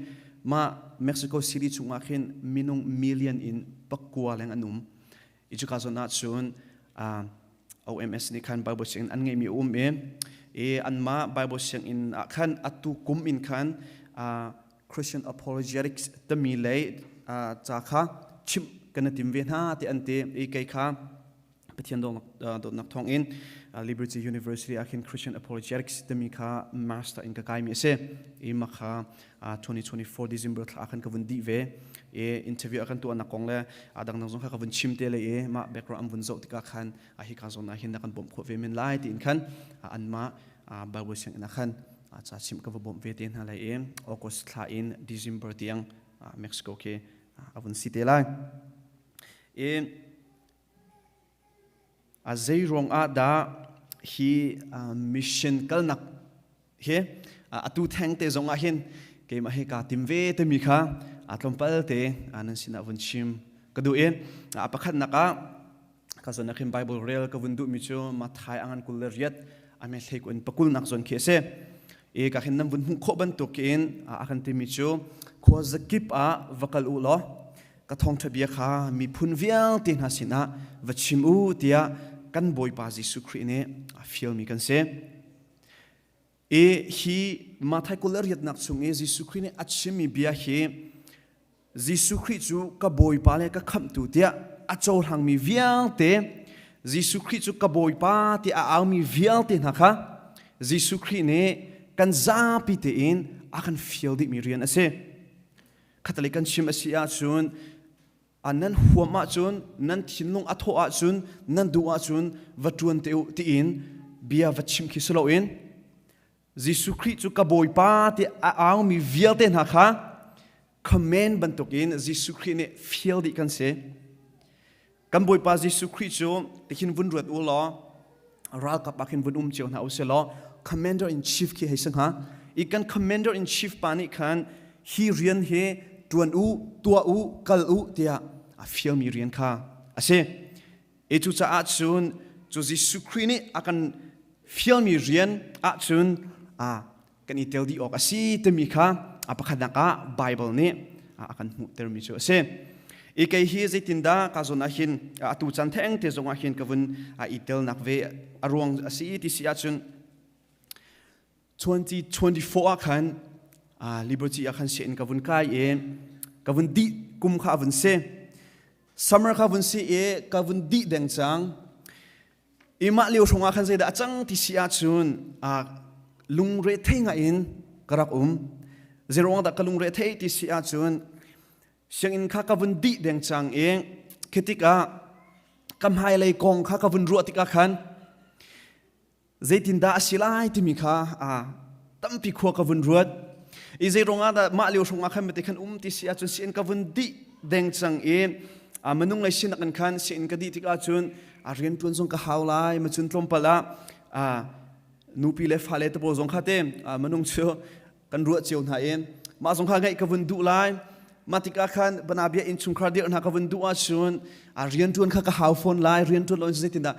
mah Mexico City chungah khin minung million in pakua leng an um i cuka zawn ah cun OMS nih khan Bible sianginn an ngeihmi a um i i anmah Bible sianginn ah khan atu kum in khan Christian apologetics timi lei ca kha chimh kan i tim ve hna ti an ti i kei kha Pathian dawtnak thawngin Liberty University ah khin Christian Apologetics timi kha master in ka kaimi a si. I mah kha 2024 December thla ah khan ka vun dih ve. I interview a kan tuahnak kong le a dangdang zong kha ka vun chim te le i mah background an vun zoh tikah khan hi ka zawn ah hin na kan bawmh khawh ve men lai tiin khan anmah Bible sianginn ah khan ca chimh ka va bawmh ve te hna lai i August thla in December tiang Mexico khi a vun si te lai. I A zei ruangah dah hi mission kalnak hi atu theng te zong ah hin keimah hi kaa tim ve timi kha tlawmpal te nan sinah vun chim ka duh i a pakhatnak ah ka zawn ah khin Bible rel ka vun duhmi cu Matthai a ngan 28 a me hlei in pakul nak zawn khi a si. I ka khin nan vun hmuh khawh bantukin a kan timi cu khua zakip ah va kal u law ka thawngṭha bia kha miphun vialte hna sinah va chim u tiah kan Bawipa Jesuh Khrih nih a fialmi kan si. I hi Matthai 28nak chung i Jesuh Khrih nih a chimmi bia hi Jesuh Khrih cu ka Bawipa le ka khamhtu tiah a cohlangmi vialte Jesuh Khrih cu ka Bawipa tiah a aumi vialte hna kha Jesuh Khrih nih kan zapi tein a kan fial dihmi rian a si. Khatalei kan chim a si ahcun nan huam ahcun nan thinlung a thawh ahcun nan duh ahcun va ṭuan te u tiin bia va chim khi si loin Jesuh Khrih cu ka Bawipa ti a aumi vialte hna kha command bantukin Jesuh Khrih nih fial dih kan si. Kan Bawipa Jesuh Khrih cu tihin vun ruat u law ralkap ah khin vun um cio hna u sih law commander in chief khi hei si hnga. I kan commander in chief pa nih khan hi rian hi ṭuan u, tuah u, kal u tiah a fialmi rian kha a si. I cucaah cun cu Jesuh Khrih nih a kan fialmi rian ahcun a. kan i tel dih awk a si timi kha a pakhatnak ah Bible nih a kan hmuhtermi cu a si. I kei hi zeitindah ka zawn ah hin atu caan theng te zong ah hin ka vun i telnak ve a ruang a si ti si ahcun 2024 ah khan Liberty ah khan sianginn ka vun kai i ka vun dih kum kha a vun si. Summer kha vun si i ka vun dih deng cang. I mah lio hrawng ah khan zeidah a cang ti si ahcun lungre thei ngai in ka rak um. Zeiruang dah ka lungre thei ti si ahcun sianginn kha ka vun dih deng cang i khi tikah ka hmailei kong kha ka vun ruah tikah khan zeitindah a si lai timi kha tampi khua ka vun ruat. I zei ruangah dah mah lio hrawng ah khan mate khan um ti si ahcun sian ka vun dih deng cang i minung lei sinak in khan sian ka dih tikah cun a rian tuan zong ka hau lai ma cun tlawmpal ah nupi le fale te pawl zong kha te minung cu kan ruah cio hna i mah zong kha ngaih ka vun duh lai. Mah tikah khan banabia innchungkhar dirh hna ka vun duh ahcun a rian tuan kha ka hau fawn lai. Rian tuan lo in zeitindah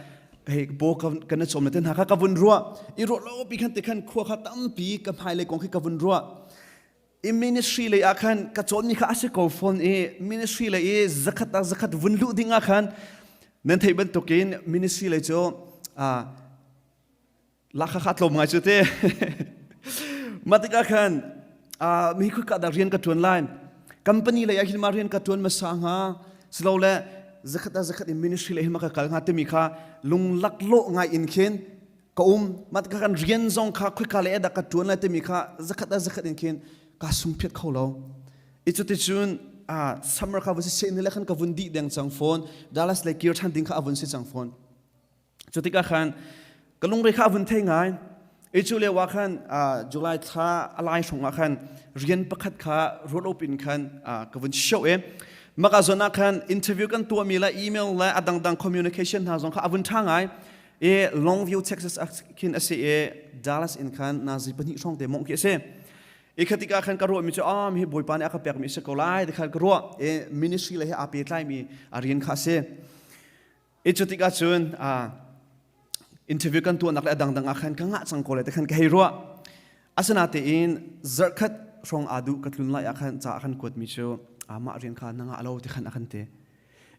hei bo kan na cawm le te hna kha ka vun ruah i ruah lo pi khan te khan khua kha tampi ka hmailei kong khi ka vun ruah i ministry lei ah khan ka cawnmi kha a si ko fawn i ministry lei i zakhat ah zakhat vun luh ding ah khan nan theih bantukin ministry lei cu lakha kha tlawm ngai cu te. Mah tikah khan mi khua dah rian ka tuan lai, company lei ah hin ma rian ka tuan hmasa hnga silole zakhat ah zakhat in ministry lei hin ma ka kal hnga timi kha lunglak lawh ngai in khin ka um. Mah tikah khan rian zong kha khoika lei ah dah ka tuan lai timi kha zakhat ah zakhat in khin ka sungphiat kho lo. I cuticun summer kha vun si seh ni le khan ka vun dih deng cang fawn. Dallas lei kir ṭhan ding kha a vun si cang fawn. Cu tikah khan ka lungre kha a vun thei ngai. I cu lio ah khan July thla a lai hrawng ah khan rian pakhat kha ruat opin khan ka vun show i maka zawn ah khan interview kan tuahmi le email le a dangdang communication hna zong kha a vun ṭha ngai. I Longview, Texas ah khin a si i Dallas in khan nazi pahnih hrawng te mongh khi a si. I kha tikah khan ka ruahmi cu ah mi Bawipa nih a ka pekmi a si ko lai ti khan ka ruah i ministry le he aa pehtlaimi a rian kha a si. I cu tikah cun interview kan tuahnak le a dangdang ah khan ka ngah cang ko le te khan ka hei ruah. Asinatein zarhkhat hrawng aa duh ka tlun lai ah khan ca a kan kuatmi cu mah rian kha na ngah lo ti khan a kan ti.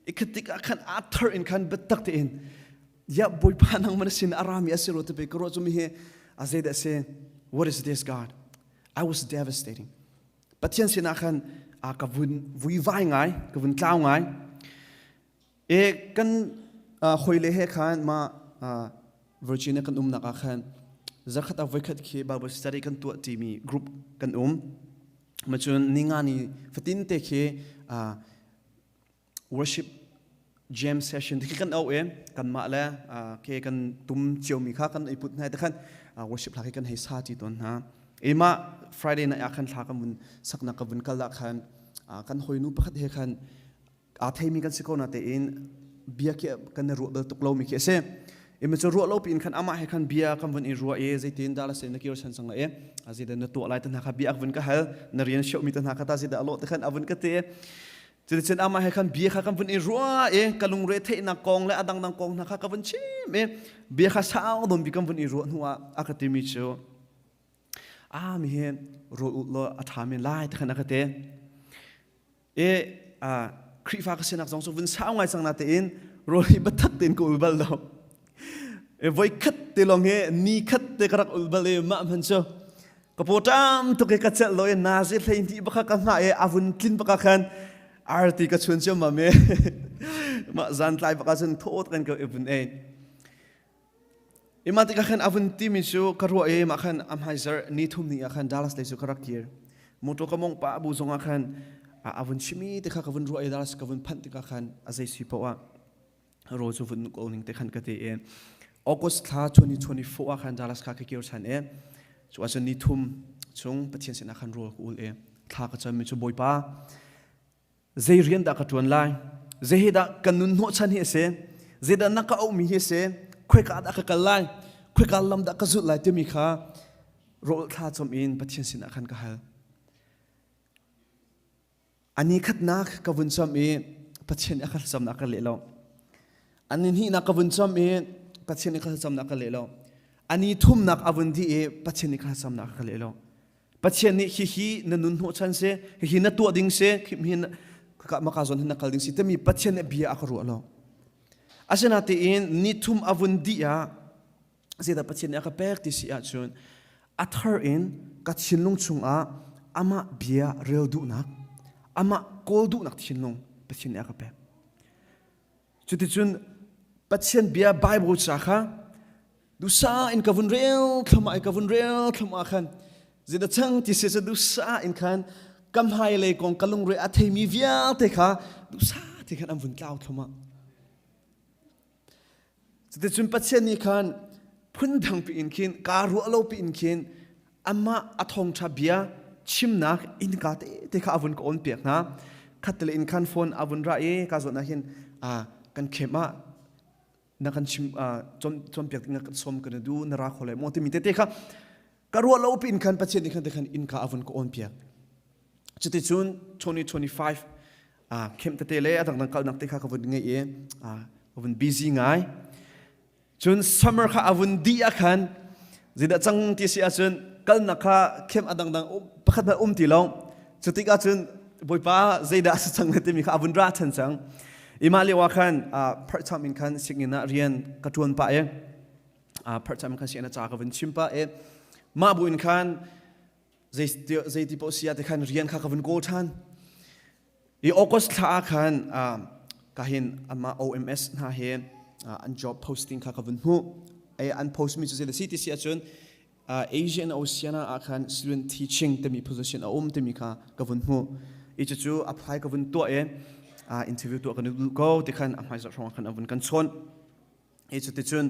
I khat tikah khan aa thar in khan biatak tein ya Bawipa nang man sin a rami a si ro te pe ka ruah cu mi hi a zeidah si? What is this, God? I was devastating. Pathian sinah khan ka vun vuivai ngai, ka vun tlau ngai. E kan hawile he khan ma Virginia kan umnak ah khan zarkhat ah voikhat khi Bible study kan tuah timi group kan um. Ma cun ninga ni fatin te khi worship jam session te khi kan au e kan mah le ke kan tum cio mi kha kan i put hna te khan worship hla khi kan hei sa ti ton hna. E ma Friday night ah khan thla kan vun saknak ka vun kal ah khan kan hawinu pakhat he khan aa theimi kan si ko na tein bia khi kan i ruah bal tuk lomi khi a si. Imi cu ruah lo piin khan amah he khan bia kan vun i ruah i zeitin dah la se na kir chan sang la e zeidah na tuah lai te hna kha bia vun ka hal, na rian siomi te hna kha ta zeidah a lawh te khan a vun ka ti. Cuticun amah he khan bia kha kan vun i ruah i ka lungre theihnak kong le a dangdang kong hna kha ka vun chim i bia kha sau nawn bi kan vun i ruah hnu ah a ka timi cu a mi hi rawl ul law a ṭha men lai te khan a ka ti. E Khrihfa ka sinak zong cu vun sau ngai cang na tein rawl hi biatak tein ka ul bal lo. E voi khat te lawng hi ni khat te ka rak ul bal i mah hman cu ka paw ṭam tuk i ka celh lo i nazi hlei hnih baka ka hngah i a vun tlin baka khan arti ka chuan ciammam i mah zan tlai baka cun thaw kan ka i vun ei. Ima tikah khan a vun timi cu ka ruah i mah khan a hmaizarh ni thum ni ah khan Dallas lei cu ka rak kir. Motor ka mongh pah bu zongah khan a vun chimi te kha ka vun ruah i Dallas ka vun phanh tikah khan a zei si paoh ah rawl cu vun ko ning te khan ka ti i August thla 2024 ah khan Dallas kha ka kir ṭhan i cu ahcun ni thum chung Pathian sinah khan rawl ka ul i thla ka cammi cu Bawipa, zei rian dah ka ṭuan lai, zei hi dah kan nun hnawhchan hi a si, zeidah na ka auhmi hi a si, khoika dah ka kal lai, khoika lam dah ka zulh lai timi kha rawl thla chom in Pathian sinah khan ka hal. Ani khatnak ka vun chom i Pathian nih a ka thlacamnak ka leh lo. Ani hnihnak ka vun chom i Pathian nih ka thlacamnak ka leh lo. Ani thumnak avun di i Pathian nih kha samnak ka leh lo. Pathian nih hihi na nun hnawh chan si, hihi na tuah ding si, hi ka maka zawn hin na kal ding si timi Pathian nih bia a ka ruah lo. Asinain ni thum avun di ah zeidah Pathian nih a ka pek ti si ahcun a thar in ka thinlung chungah amah bia rel duhnak, amah kawl duhnak thinlung Pathian nih a ka pek. Cuticun Pathian bia Bible ca kha dusa in ka vun rel thlama i ka vun rel thlama khan zida chang ti se dusa in khan kam hai le kong ka lungre a theimi vialte kha dusa ti khan an vun tlau thlama. Cuticun Pathian nih khan phundang pi in khin kaa ruah lo pi in khin amah a thawngṭha bia chimnak innka te kha a vun ka on piak hna. Khattele in khan phone a vun ra i ka zawn ah hin kan khem ah na kan chim cawnpiak ding kan sawm kan du na ra kho lai maw timi tete kha ka ruah lo pi in khan Pathian nih khan te khan innka a vun ka on piak. Cuticun 2025 khem tete le a dangdang kalnak te kha ka vun ngei i ka vun busy ngai. Cun summer kha a vun dih ah khan zeidah cang ti si ahcun kalnak kha khem a dangdang pakhat hmanh um ti lo. Cutik ahcun Bawipa zeidah a si cang timi kha a vun ra than cang. Imah lio ah khan part time in khan sianginn ah rian ka ṭuan pah i part time khan sianginn ah ca ka vun chim pah i mah bu in khan zeiti paoh si ah ti khan rian kha ka vun kawl ṭhan. I August thla ah khan ka hin amah OMS hna he an job posting kha ka vun hmuh. An post mi cu zei si ti si ahcun Asia and Oceania ah khan student teaching timi position a um timi kha ka vun hmuh. I cucu apply ka vun tuah i interview tuah kan duh ko ti khan a hmaizarh hrawng khan an vun kan chawnh. I cuticun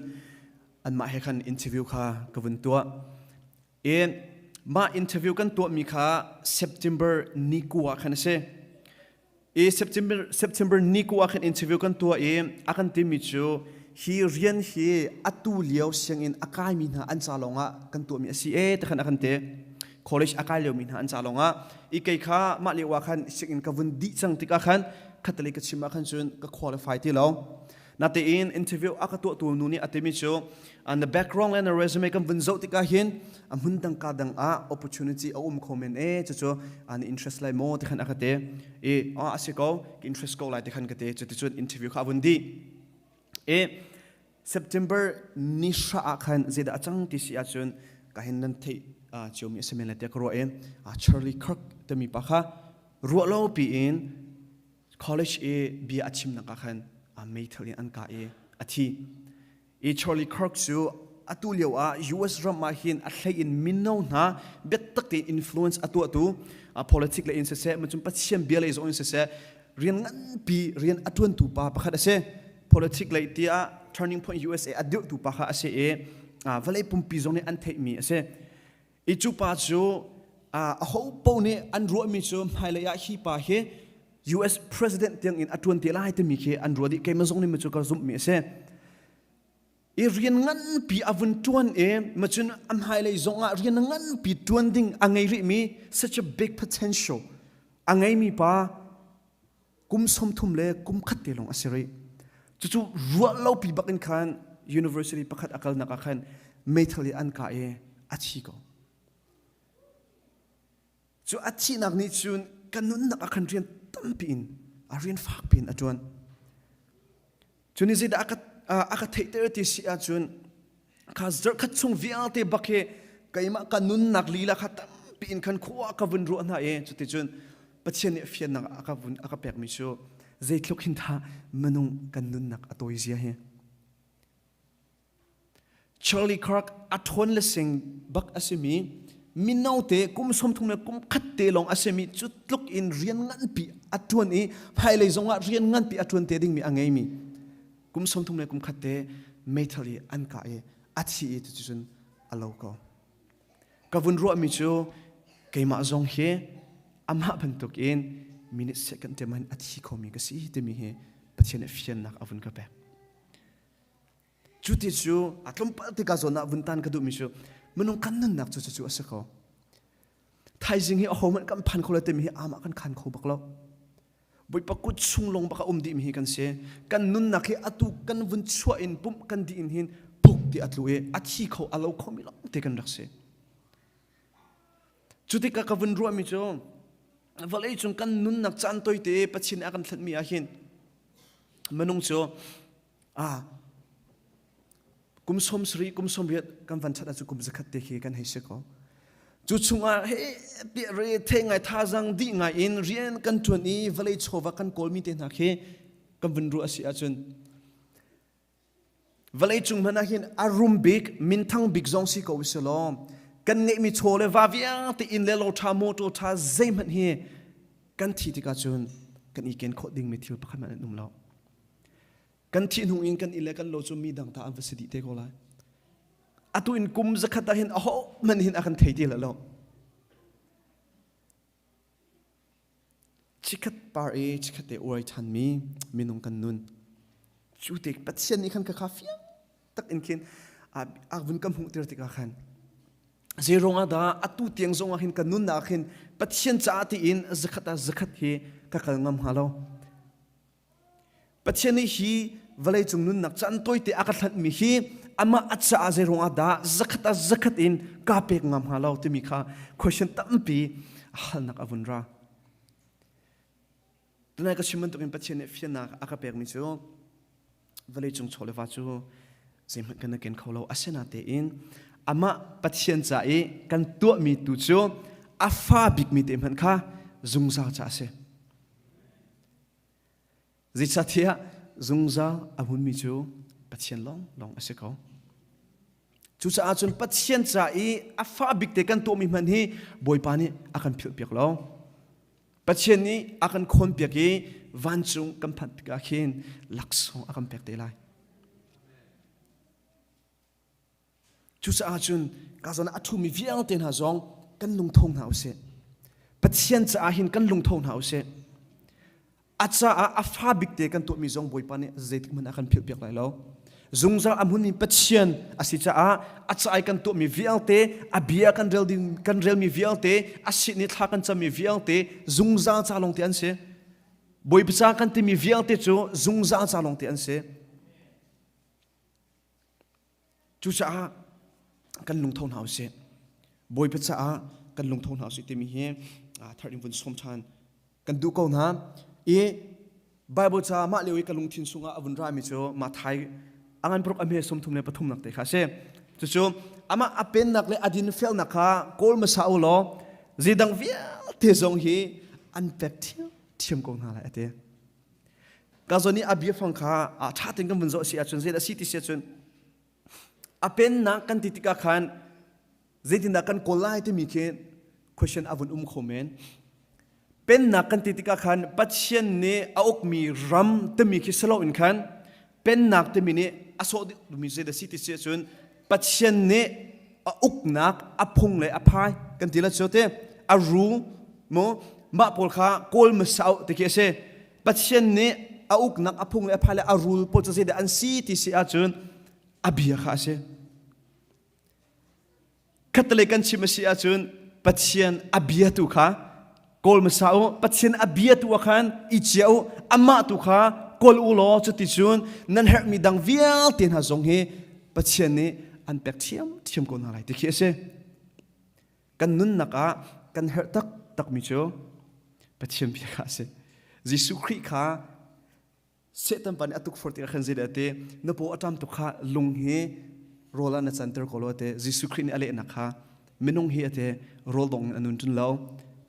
anmah he khan interview kha ka vun tuah. In mah interview kan tuahmi kha September ni ku ah khan a si. I September ni ku ah khan interview kan tuah i a kan timi cu hi rian hi atu lio sianginn a kaimi hna an ca lawngah kan tuahmi a si e ti khan a kan ti. College a kai liomi hna an ca lawngah i kei kha mah lio ah khan sianginn ka vun dih cang tikah khan khatalei ka chim ah khan cun ka qualify ti lo. Natein interview a ka tuahtu nu nih a timi cu na background le na resume kan vun zoh tikah hin a hmun dang ka dang ah opportunity a um kho men e cucu an interest lai maw ti khan a ka te i a si ko ka interest ko lai ti khan ka te cuticun interview kha a vun dih i September ni hra ah khan zeidah a cang ti si ahcun ka hin nan theih ciomi a si men lai tiah ka ruah i Charlie Kirk timi pa kha ruah lo piin college i bia a chimnak ah khan meithal in an kah i a thi. I Charlie Kirk cu atu lio ah US ram ah hin a hlei in mino hna biatak tein influence a tuahtu politic le in siseh macun Pathian bia lei zong in siseh rian nganpi rian a tuantu pa pakhat a si. Politic lei tiah Turning Point USA a dirhtu pa kha a si i vawlei pumpi zong nih an theihmi a si. I cu pa cu aho paoh nih an ruahmi cu hmailei ah hi pa hi US president tiang in a ṭuan te lai timi khi an ruah dih. Keimah zong nih cu ka zumhmi a si. I rian nganpi a vun ṭuan i macun a hmailei zong ah rian nganpi ṭuan ding a ngei rihmi such a big potential a ngeimi pa kum 30 le kum khat te lawng a si rih. Cucu ruah lopi bak in khan university pakhat a kalnak ah khan meithal i an kah i a thi ko. Cu a thihnak nih cun ka nunnak ah khan rian tampi in a rian fakpi in a ṭuan. Cu ni zeidah a ka theihter ti si ahcun kha zarhkhat chung vialte bak hi keimah ka nunnak lila kha tampi in khan khua ka vun ruah hna i cuticun Pathian nih fiannak a ka vun a ka pekmi cu zeitluk hin tha minung kan nunnak a tawi zia hi. Charlie Kirk a ṭhawn le sing bak a simi mino te kum 30 le kum khat te lawng a simi cu tluk in rian nganpi a ṭuan i hmailei zongah rian nganpi a ṭuan te dingmi a ngeimi kum 30 le kum khat te meithal i an kah i a thi i cucun a lo ko. Ka vun ruahmi cu keimah zong hi amah bantuk in minute second te man a thi khomi ka si timi hi Pathian nih fiannak a vun ka pek. Cu ti cu a tlawmpal tikah zawn ah vun tan ka duhmi cu minung kan nunnak cu cucu a si ko. Thaizing hi ahohmanh kan phan kho lo timi hi amah kan khan kho bak lo. Bawipa kut chung lawng bak a um dihmi hi kan si. Kan nunnak hi atu kan vun chuah in pumh kan dih in hin puk ti a tlu i a thi kho a lo khomi lawng te kan rak si. Cu tikah ka vun ruahmi cu vawlei cung kan nunnak caan toite Pathian a kan thlenmi ah hin minung cu ah kum 70 kum 80 kan van that ahcun kum zakhat te khi kan hei si ko. Cu chungah he ti re the ngai thazang dih ngai in rian kan tuan i vawlei chawva kan kawlmi te hna khi kan vun ruah a si ahcun Vawlei cung hmanh ah hin a rum bik, minthang bik zong si ko usih law, kan ngeihmi chaw le va vialte inn le lo ṭha, motor ṭha zeihmanh hi kan thih tikah cun kan i ken khawh dingmi thil pakhat hmanh an um lo. Kan thih hnu in kan inn le kan lo cu mi dang ta an va si dih te ko lai. Atu in kum zakhat ah hin aho hmanh hin a kan thei ti lo. Chikkhat par i chikkhat te uai ṭhanmi minung kan nun. Cu tik Pathian nih khan ka kha fiang tak in khin a vun ka hmuhter tikah khan zeiruang ah dah atu tiang zong ah hin ka nunnak hin Pathian caah tiin zakhat ah zakhat hi ka kal ngam hnga lo. Pathian nih hi vawleicung nunnak caan tawite a ka hlanhmi hi amah a caah zeiruang ah dah zakhat ah zakhat in kaa pek ngam hnga lo timi kha question tampi halnak a vun ra. Tunai ka chim bantukin Pathian nih fiannak a ka pekmi cu vawleicung chaw le va cu zeihmanh kan ken kho lo. Asinatein amah Pathian ca i kan tuahmi tu cu a fa bikmi te hmanh kha zungzal ca a si. Zeicahtiah zungzal a hmunmi cu Pathian lawnglawng a si ko. Cucaah cun Pathian ca i a fa bik te kan tuahmi hmanh hi Bawipa nih a kan philhpiak lo. Pathian nih a kan khawnpiak i vancung kan phanh tikah khin laksawng a kan pek te lai. Cucaah cun ka zawn ah a ṭhumi vialte hna zong kan lungtho hna usih. Pathian caah hin kan lungtho hna usih. A caah a fa bik te kan tuahmi zong Bawipa nih zeitik hmanh ah kan philhpiak lai lo. Zungzal a hmunmi Pathian a si caah a ca i kan tuahmi vialte, a bia kan rel ding, kan relmi vialte, a sin i thla kan cammi vialte zungzal ca lawng te an si. Bawipa ca kan timi vialte cu zungzal ca lawng te an si. Cucaah kan lungtho hna usih. Bawipa caah kan lungtho hna usih timi hi thar in vun sawm ṭhan kan duh ko hna. I Bible ca mah lio i ka lungthin sungah a vun rami cu Mathai a ngan paruk a hme 33 nak te kha a si. Cucu amah a pennak le a dinfelnak kha kawl hmasa u law zeidang vialte zong hi an pek ṭhiamṭhiam ko hna lai a ti. Ka zawn i a biafang kha a ṭha tein kan vun zoh si ahcun zei dah si ti si ahcun a pennak kan ti tikah khan zeitindah kan kawl lai timi khi question a vun um kho men. Pennak kan ti tikah khan Pathian nih a ukmi ram timi khi si loin khan pennak timi nih a sawh dihmi zei dah si ti si ahcun Pathian nih a uknak a phung le a phai kan ti la cu te a ru mu mah pawl kha kawl hmasa ti khi a si. Pathian nih a uknak a phung le a phai le a rul pawl cu zeidah an si ti si ahcun a bia kha a si. Khattelei kan chim a si ahcun Pathian a bia tu kha kawl hmasa u Pathian a bia tu ah khan i cia u amah tu kha kawl u law cuticun nan herhmi dang vialte hna zong hi Pathian nih an pek ṭhiamṭhiam ko hna lai ti khi a si. Kan nunnak ah kan herh taktakmi cu Pathian bia kha a si. Jesuh Khrih kha Satan pa nih a tukforh tikah khan zeidah a ti? Na paw a ṭam tuk kha lung hi rawl ah na canter ko lo a ti. Jesuh Khrih nih a lehnak kha minung hi a ti rawl dong in a nun ṭun lo.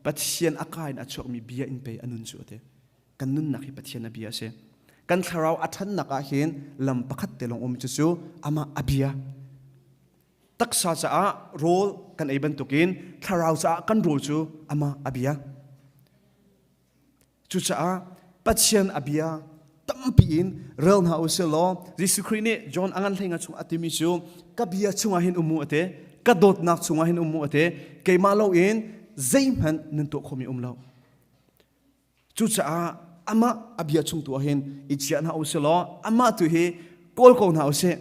Pathian a ka in a chuakmi bia in pei a nun cu a ti. Kan nunnak hi Pathian a bia a si. Kan thlarau a ṭhannak ah hin lam pakhat te lawng um cucu amah a bia. Taksa caah rawl kan ei bantukin thlarau caah kan rawl cu amah a bia. Cucaah Pathian a bia tampi in rel hna u sih law Jesuh Khrih nih John a ngan hleinga chung a timi cu ka bia chungah hin um u a ti ka dawtnak chungah hin um u a ti keimah loin zeihmanh nan tuah khomi um lo Cucaah amah a bia chung tu ah hin i chia hna u sih law amah tu hi kawl ko hna u sih.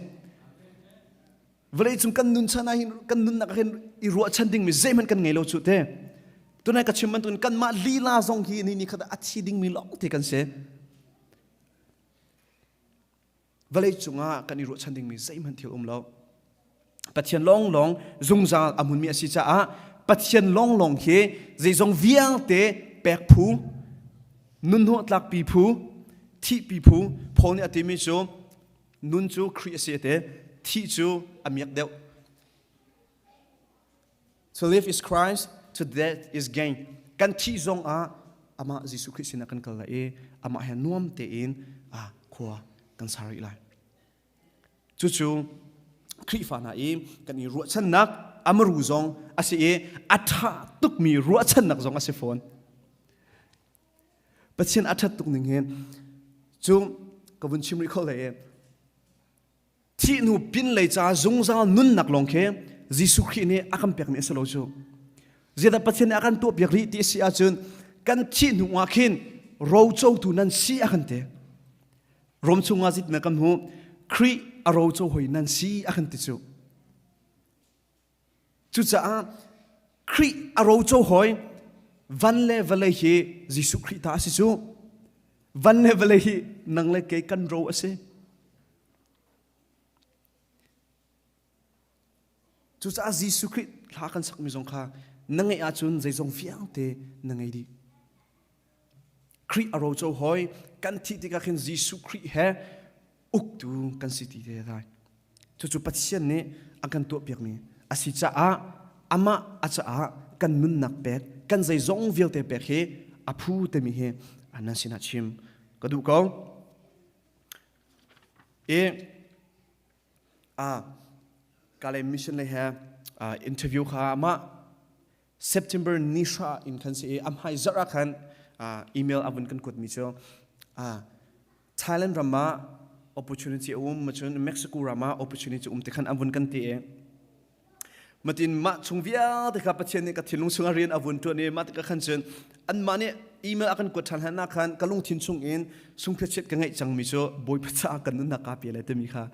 Vawlei cung kan nun chan ah hin kan nunnak ah hin i ruahchan dingmi zeihmanh kan ngei lo cu te. Tunai ka chim bantukin kanmah lila zong hi ni ni khat a thi dingmi lawng te kan si. Vawlei cungah kan i ruahchan dingmi zeihmanh thil um lo. Pathian lawnglawng zungzal a hmunmi a si caah Pathian lawnglawng hi zeizong vialte pek phu, nunhnawh tlakpi phu, thihpi phu, Paul nih a timi cu nun cu Khrih a si a ti, thih cu a miak deuh. To live is Christ, to death is gain. Kan thih zong ah amah Jesuh Khrih sinah kan kal lai i amah he nuam tein ah khua kan sa rih lai. Cucu Khrihfa hna i kan i ruahchannak amaru zong a si i a ṭha tukmi ruahchannak zong a si fawn. Pathian a ṭhat tuk ning hi cu ka vun chim rih kho lai i thih hnu pinlei ca zungzal nunnak lawng khi Jesuh Khrih nih a kan pekmi a si lo cu. Zeidah Pathian nih a kan tuahpiak rih ti a si ahcun kan thih hnu ah khin rocotu nan si a kan ti. Rom chungah zit na kan hmu Khrih a roco hoi nan si a kan ti cu. Cucaah Khrih a roco hoi van le vawlei hi Jesuh Khrih ta a si cu. Van le vawlei hi nang le kei kan ro a si. Cucaah Jesuh Khrih hla kan sakmi zong kha na ngeih ahcun zeizong vialte na ngei dih. Khrih a roco hoi kan thih tikah khin Jesuh Khrih he uktu kan si ti te lai. Cucu Pathian nih a kan tuahpiakmi a si caah amah a caah kan nunnak pek kan zeizong vialte pek hi a phu timi hi nan sinah chim ka duh ko. I a Kalay mission lei he interview kha amah September ni hra in khan si i a hmai zarh ah khan email a vun kan kuat mi cu Thailand ram ah opportunity a um cun Mexico ram ah opportunity um ti khan an vun kan ti i matin mah chung vialte kha Pathian nih ka thinlung chungah rian a vun ṭuan i mah tikah khan cun anmah nih email a kan kuat ṭhan hlan ah khan ka lungthin chung in sungphiachiat ka ngeih cangmi cu Bawipa caah kan nunnak kaa pe lai timi kha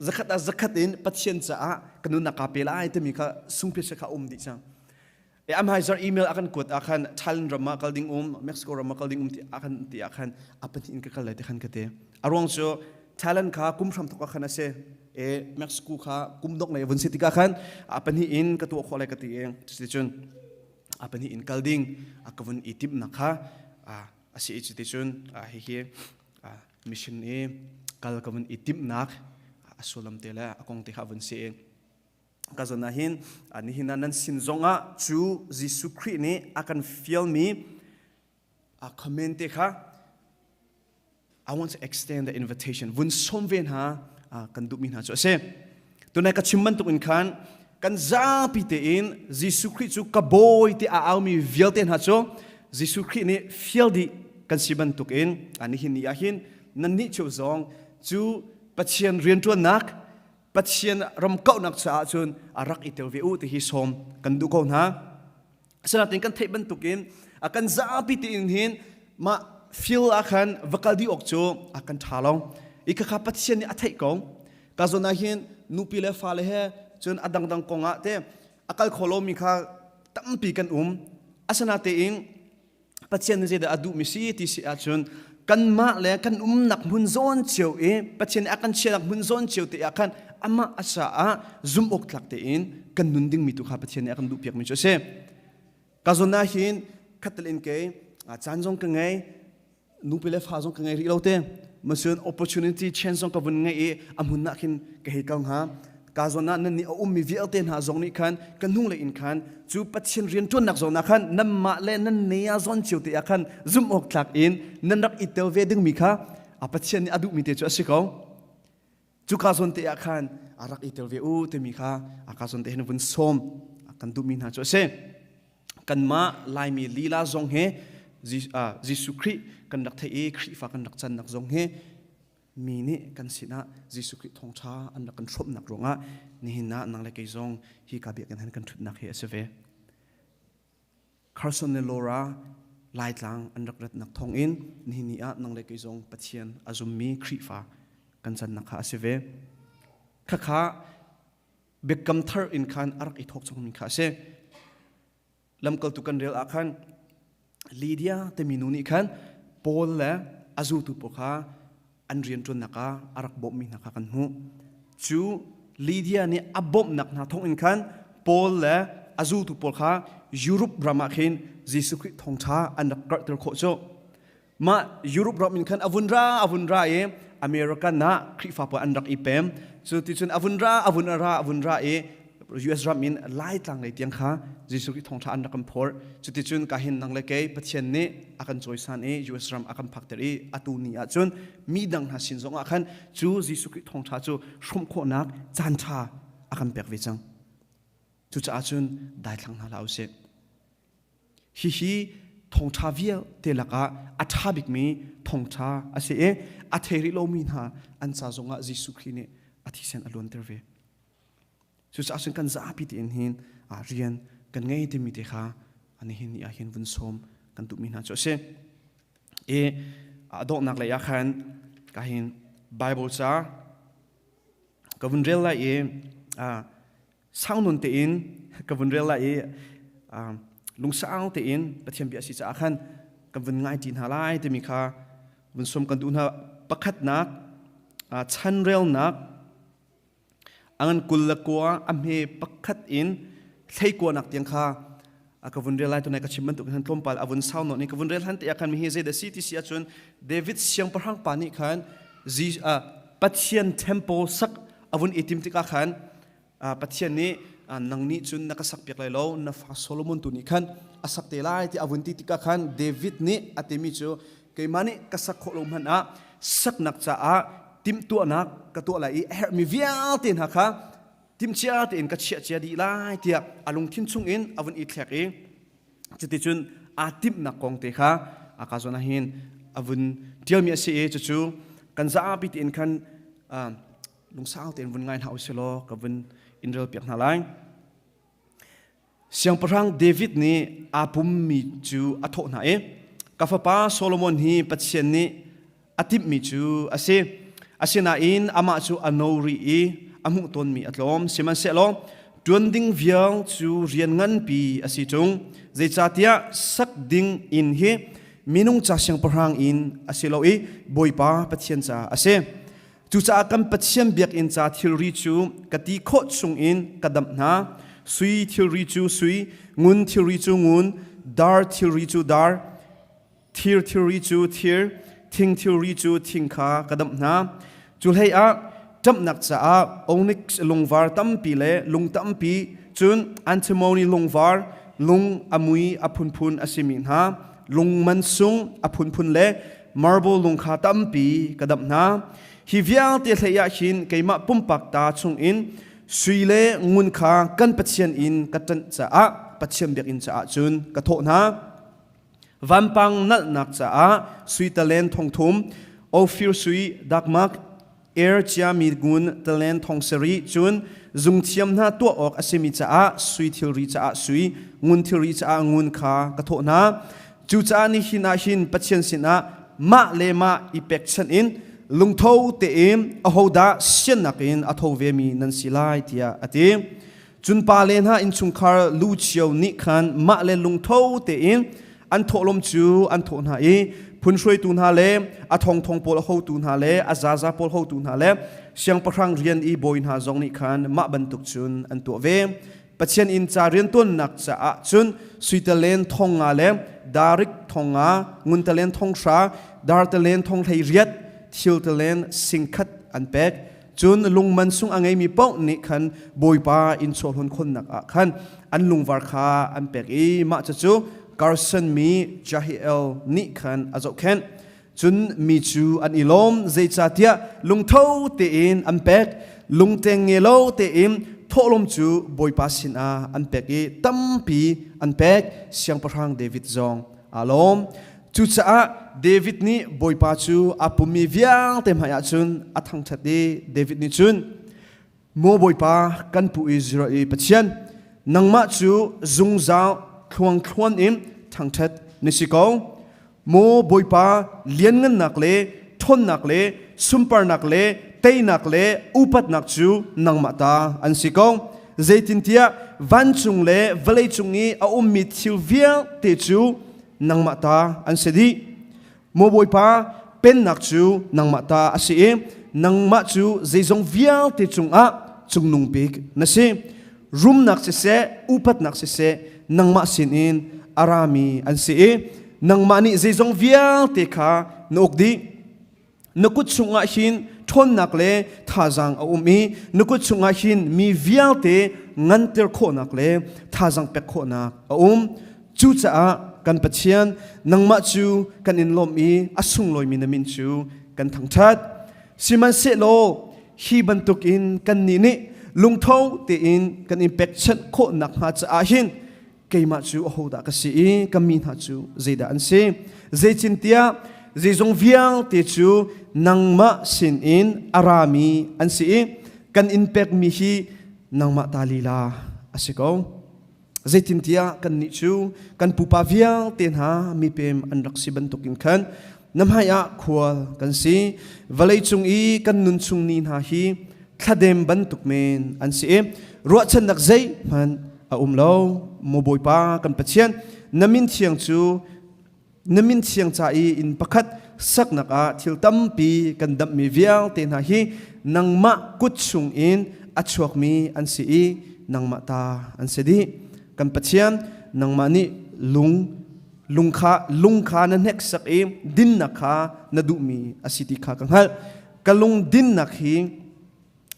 zakhat ah zakhat in Pathian caah ka nunnak kaa pe lai timi kha sungphiachiat kha um dih cang. E amhai zar email a kan kuat ah khan Thailand ram ah kal ding um Mexico ram ah kal ding um ti ah khan ti ah khan a pahnih in ka kal lai ti khan ka ti. A ruang cu Thailand kha kum hram thok ah khan a si e Mexico kha kum dok lei vun si tikah khan a pahnih in ka tuah khawh lai ka ti e cuticun a pahnih in kal ding a ka vun i timhnak kha a si i cuticun hihi mission i kal ka vun i timhnak a sullam te le a kong te kha vun si i ka zon ah hin nihin ah nan sin zongah cu Jesuh Khrih nih a kan fialmi a comment te kha I want to extend the invitation vun sawm ve hna kan duhmi hna cu a si tunai ka chim bantuk in khan kan zapi tein Jesuh Khrih cu ka bawi ti a aumi vialte hna cu Jesuh Khrih nih fial dih kan si bantuk in nihin ni ah hin nannih cio zong cu Pathian rianṭuannak Pathian ram kauhnak caah cun a rak i tel ve u ti hi sawm kan duh ko hna. Asinain kan theih bantukin a kan zapi tein hin mah feel ah khan va kal dih awk cu a kan ṭha lo. I khakha Pathian nih a theih ko. Ka zawn ah hin nupi le fale he cun a dangdang kong ah te a kal kho lomi kha tampi kan um. Asinain Pathian nih zeidah a duhmi si ti si ahcun kanmah le kan umnak hmun zawn cio i Pathian nih a kan chiahnak hmun zawn cio te ah khan amah a caah zumh awk tlak tein kan nun dingmi tu kha Pathian nih a kan duhpiakmi cu a si. Ka zawn ah hin khattel in kei caan zong ka ngei nupi le fa zong ka ngei rih lo te masun opportunity chance zong ka vun ngei i a hmun ah khin ka hei kal hnga ka zawn ah nan nih a ummi vialte hna zong nih khan ka hnung lei in khan cu Pathian rianṭuannak zawn ah khan nanmah le nan ne ah zawn cio te ah khan zumh awk tlak in nan rak i tel ve dingmi kha a Pathian nih a duhmi te cu a si ko cuka zawn te ah khan a rak i tel ve u timi kha a ka zawn te hin vun sawm kan duhmi hna cu a si kanmah Laimi lila zong he Jesuh Khrih kan rak theih i Khrihfa kan rak cannak zong hi mi nih kan sinah Jesuh Khrih thawngṭha an rak kan hrawmhnak ruangah nihin ah nang le kei zong hi ka biakinn han kan ṭhutnak hi a si ve. Carson le Laura Laitlang an rak ratnak thawngin nihin ni ah nang le kei zong Pathian a zummi Khrihfa kan cannak kha a si ve. Khakha biakam thar in khan a rak i thawk chungmi kha a si. Lamkaltu kan rel ah khan Lydia timi nu nih khan Paul le a zultu pawl kha an rianṭuannak ah a rak bawmhmi hna kha kan hmuh. Cu Lydia nih a bawmhnak hna thawngin khan Paul le a zultu pawl kha Europe ram ah khin Jesuh Khrih thawngṭha an rak karhter khawh cu. Mah Europe ram in khan a vun ra a vun ra i American ah Khrihfa pawl an rak i pem. Cu ti cun a vun ra a vun ra a vun ra i US ram in Laitlang lei tiang kha Jesuh Khrih thawngṭha an rak kan phorh. Cuticun ka hin nang le kei Pathian nih a kan cawisan i US ram a kan phakter i atu ni ahcun mi dang hna sin zong ah khan cu Jesuh Khrih thawngṭha cu hrawmh khawhnak caanṭha a kan pek ve cang. Cucaah cun daithlang hna hlah usih. Hihi thawngṭha vialte lakah a ṭha bikmi thawngṭha a si i a thei rih lomi hna an ca zongah Jesuh Khrih nih a thisen a luanter ve. Cucaah cun kan zapi tein hin rian kan ngei timi te kha nihin ni ah hin vun sawm kan duhmi hna cu a si. I a donghnak lei ah khan ka hin Bible ca ka vun rel lai i sau nun tein ka vun rel lai i lungsau tein Pathian bia a si caah khan kan vun ngai ṭi hna lai timi kha vun sawm kan duh hna. Pakhatnak chanrelnak A ngan 29 a hme pakhat in thleikuanak tiang kha a ka vun rel lai tunai ka chim bantuk khan tlawmpal a vun sau nawn i ka vun rel han te ah khan mi hi zei dah si ti si ahcun David siangpahrang pa nih khan Pathian temple sak a vun i tim tikah khan Pathian nih nang nih cun na ka sak piak lai lo na fa Solomon tu nih khan a sak te lai ti a vun ti tikah khan David nih a timi cu keimah nih ka sak khawh lo hmanh ah saknak caah timhtuahnak ka tuah lai i a herhmi vialte hna kha timhcia tein ka chiah cia dih lai tiah a lungthin chungin a vun i thlek i cuticun aa timhnak kong te kha a ka zawn ah hin a vun ṭialmi a si i cucu kan zapi tein khan lungsau tein vun ngai hna usih law ka vun in rel piak hna lai. Siangpahrang David nih aa pummi cu a thawh hna i, Ka fapa Solomon hi Pathian nih a timhmi cu a si. Asinain amah cu a no rih i a hmuh tawnmi a tlawm. Sihmanhsehlaw ṭuan ding vial cu rian nganpi a si ṭung. Zeicahtiah sak ding inn hi minung ca siangpahrang inn a si lo i Bawipa Pathian ca a si. Cucaah kan Pathian biakinn ca thilri cu ka ti khawh chungin ka damh hna. Sui thilri cu sui, ngun thilri cu ngun, dar thilri cu dar, thir thilri cu thir, thing thilri cu thing kha ka damh hna. Cu hleiah ṭamhnak caah onyx lungvar tampi le lung tampi, cun antimony lungvar, lung a mui a phunphun a simi hna, lung mansung a phunphun le marble lung kha tampi ka damh hna. Hi vialte hlei ah hin keimah pumpak ta chungin sui le ngun kha kan Pathian in ka ṭanh caah Pathian biakinn caah cun ka thawh hna. Vampang nalhnak caah sui talen thong thum, Ophir sui dakmak, er ciami ngun talen thong sarih, cun zungthiam hna tuah awk a simi caah sui thilri caah sui, ngun thilri caah ngun kha ka thawh hna. Cucaah nihin ah hin Pathian sinah mah le mah i pekchanh in lungtho tein ahodah siannak in a tho vemi nan si lai tiah a ti. Cun pale hna innchungkhar lu cio nih khan mah le lungtho tein an thawhlawm cu an thawh hna i phun hruaitu hna le a thongthong pawl a hotu hna le a zaza pawl hotu hna le siangpahrang rian i bawi hna zong nih khan mah bantuk cun an tuah ve. Pathian inn ca riantuannak caah cun sui talen thong nga le darik thong nga, ngun talen thong hra, dar talen thong 18, thil talen 10,000 an pek. Cun lung man sung a ngeimi paoh nih khan Bawipa inn chawhlawn khonnak ah khan an lungvar kha an pek i mah cucu Carson mi Jahiel nih khan a zohkhenh. Cun mi cu an i lawm, zeicahtiah lungtho tein an pek, lungteng nge lo tein thawhlawm cu Bawipa sinah an pek i tampi an pek. Siangpahrang David zong aa lawm. Cucaah David nih Bawipa cu aa pummi vialte hmaiah cun a thangṭhat i David nih cun, Maw Bawipa kan pu Israel i Pathian, nangmah cu zungzal thluangthluan in thangṭhat na si ko. Maw Bawipa lianngannak le ṭhawnnak le sunparnak le teinak le upatnak cu nangmah ta an si ko. Zeitintiah vancung le vawleicung i a ummi thil vialte cu nangmah ta an si dih. Maw Bawipa, pennak cu nangmah ta a si i nangmah cu zeizong vialte cungah cungnung bik na si. Rumnak siseh, upatnak siseh, nangmah sinin a rami an si i nangmah nih zeizong vialte kha na uk dih. Na kut chungah hin ṭhawnnak le thazaang a um i na kut chungah hin mi vialte nganter khawhnak le thazaang pek khawhnak a um. Cucaah kan Pathian, nangmah cu kan in lawmh i a sunglawimi na min cu kan thangṭhat. Sihmanhsehlaw hi bantukin kannih nih lungtho tein kan in pekchanh khawh nakhnga caah hin keimah cu ahodah ka si i ka mi hna cu zeidah an si? Zeitintiah zeizong vialte cu nangmah sinin a rami an si i kan in pekmi hi nangmah ta lila a si ko. Zeitintiah kannih cu kan pupa vialte hna mipem an rak si bantukin khan na hmaiah khual kan si. Vawleicung i kan nun chung ni hna hi thladem bantuk men an si i ruahchannak zeihmanh a um lo. Maw Bawipa kan Pathian, na min thiang cu na min thiang ca i inn pakhat saknak ah thil tampi kan damhmi vialte hna hi nangmah kut chungin a chuakmi an si i nangmah ta an si dih. Kan Pathian, nangmah nih lung lung kha na hneksak i dinnak kha na duhmi a si ti kha ka hngalh. Ka lung dinnak hi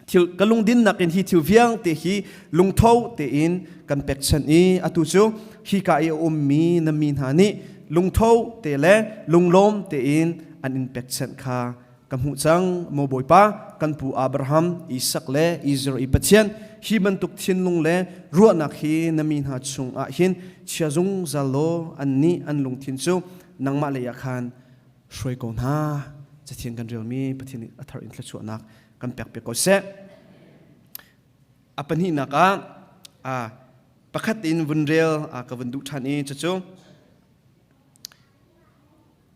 thil ka lungdinnak in hi thil vialte hi lungtho tein kan pekchanh i atu cu hika i a ummi na mi hna nih lungtho te le lunglawm tein an in pekchanh kha ka hmuh cang. Maw Bawipa, kan pu Abraham, Isak le Israel i Pathian, hi bantuk thinlung le ruahnak hi na mi hna chungah hin chia zungzal law annih an lungthin cu nangmah lei ah khan hruai ko hna. Cathiang kan relmi Pathian nih a thar in thluachuahnak kan pek piak ko seh. A pahnihnak ah pakhat in vun rel ka vun duh ṭhan i cucu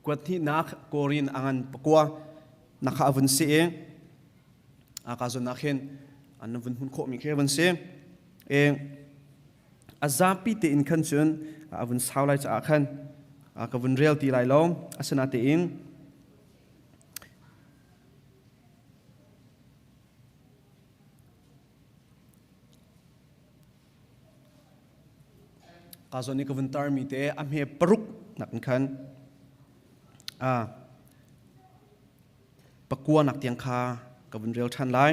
kuat hnihnak Korin angan pakua nakha a vun si i ka zawn ah khin an vun hmun khawhmi khi vun si i a zapi tein khan cun a vun sau lai caah khan ka vun rel ti lai lo. Asinain Ka zawn i ka vun tarmi te a hme paruk nak in khan pakua nak tiang kha ka vun rel ṭhan lai.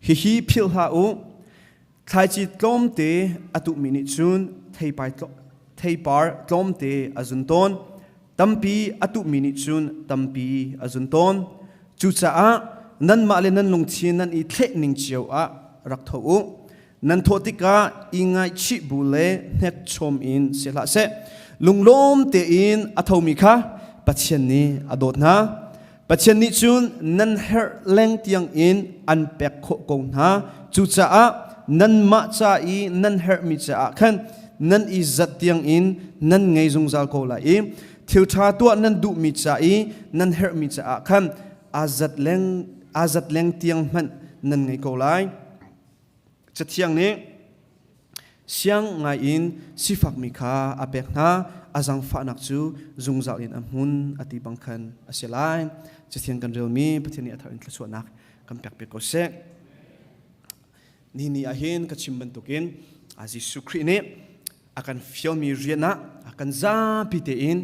Hihi philh hlah u, thlaici tlawmte a tuhmi nih cun theipar tlawmte a zun tawn, tampi a tuhmi nih cun tampi a zun tawn. Cucaah nanmah le nan lungthin nan i thleh ning cio ah rak tho u. Nan thawh tikah i ngaihchih bu le hnekchom in si hlah seh. Lunglawm tein a thomi kha Pathian nih a dawt hna. Pathian nih cun nan herh leng tiang in an pek khawh ko hna. Cucaah nanmah ca i nan herhmi caah khan nan i zat tiang in nan ngei zungzal ko lai i thil ṭha tuah nan duhmi ca i nan herhmi caah khan aa zat leng tiang hmanh nan ngei ko lai. Cathiang nih siang ngaiin sifakmi kha a pek hna, a zaangfahnak cu zungzal in a hmun a ti bang khan a si lai. Cathiang kan relmi Pathian nih a thar in thluachuahnak kan pek piak ko seh. Ni ni ah hin ka chim bantukin Jesuh Khrih nih a kan fialmi rian ah a kan zapi tein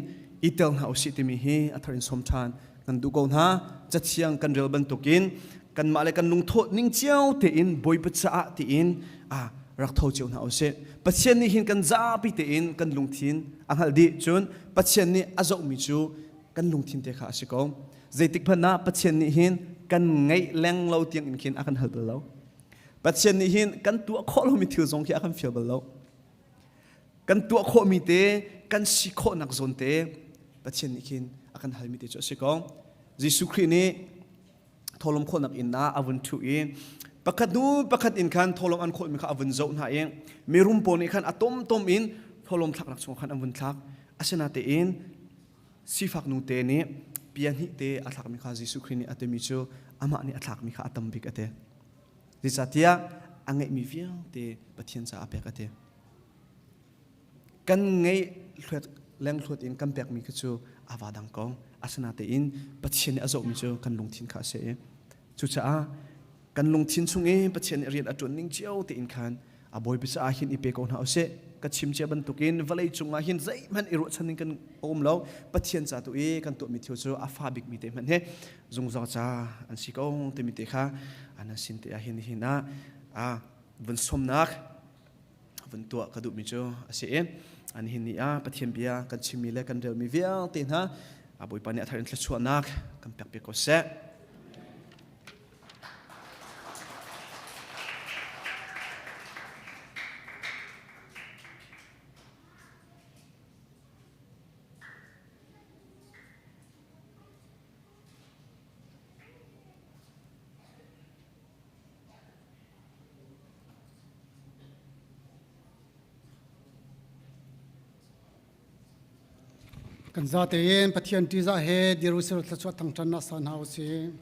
i tel hna usih timi hi a thar in som ṭhan kan duh ko hna. Cathiang kan rel bantukin kanmah le kan lungthawh ning cio tein Bawipa caah tiin a rak tho cio hna usih. Pathian nih hin kan zapi tein kan lungthin a hngalh dih. Cun Pathian nih a zohmi cu kan lungthin te kha a si ko. Zeitik hmanh ah Pathian nih hin kan ngeih leng lo tiang in khin a kan hal bal lo. Pathian nih hin kan tuah khawh lomi thil zong khi a kan fial bal lo. Kan tuah khawhmi te, kan si khawhnak zawn te Pathian nih khin a kan halmi te cu a si ko. Jesuh Khrih nih tholom khawhnak inn ah a vun ṭhu i pakhat hnu pakhat in khan tholom an khawhmi kha a vun zoh hna i mirum pawl nih khan a tomtom in tholom thlaknak chungah khan an vun thlak. Asinain sifak nu te nih pia hnih te a thlakmi kha Jesuh Khrih nih a timi cu amah nih a thlakmi kha a tam bik a ti. Zeicahtiah a ngeihmi vialte Pathian caah a pek a ti. Kan ngeih hluat lengthluat in kan pekmi kha cu a va dang ko. Asinain Pathian nih a zohmi cu kan lungthin kha a si i cucaah kan lungthin chung i Pathian nih rian a ṭuan ning cio tein khan a Bawipa caah hin i pe ko hna usih. Ka chim cia bantukin vawlei cungah hin zeihmanh i ruahchan ding kan um lo. Pathian ca tu i kan tuahmi thil cu a fa bikmi te hmanh hi zungzal ca an si ko timi te kha an sin te ah hin hin ah a vun sawmnak vun tuah ka duhmi cu a si i an hin ni ah Pathian bia kan chimmi le kan relmi vialte hna a Bawipa nih a thar in thluachuahnak kan pek piak ko seh. Kan zatein Pathian ṭihzah he dir usih law thluachuah thangṭhatnak sa hna usih.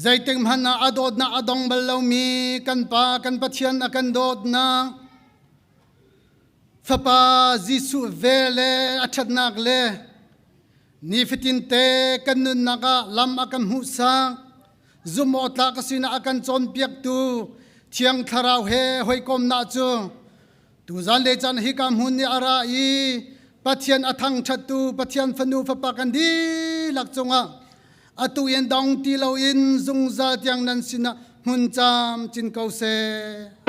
Zeitik hmanh ah a dawtnak a dong bal lomi kan Pa kan Pathian a kan dawtnak Fapa Jesuh ve le a ṭhatnak le nifatinte kan nunnak ah lam a kan hmuhsak zumhawktlak a sinak a kan cawnpiaktu Thiang Thlarau he hawikomnak cu tuzan le caan hika hmun nih a ra i Pathian a thangṭhattu Pathian fanu fapa kan dihlak cungah atu in dong ti loin zungzal tiang nan sinah hmun camcin ko seh.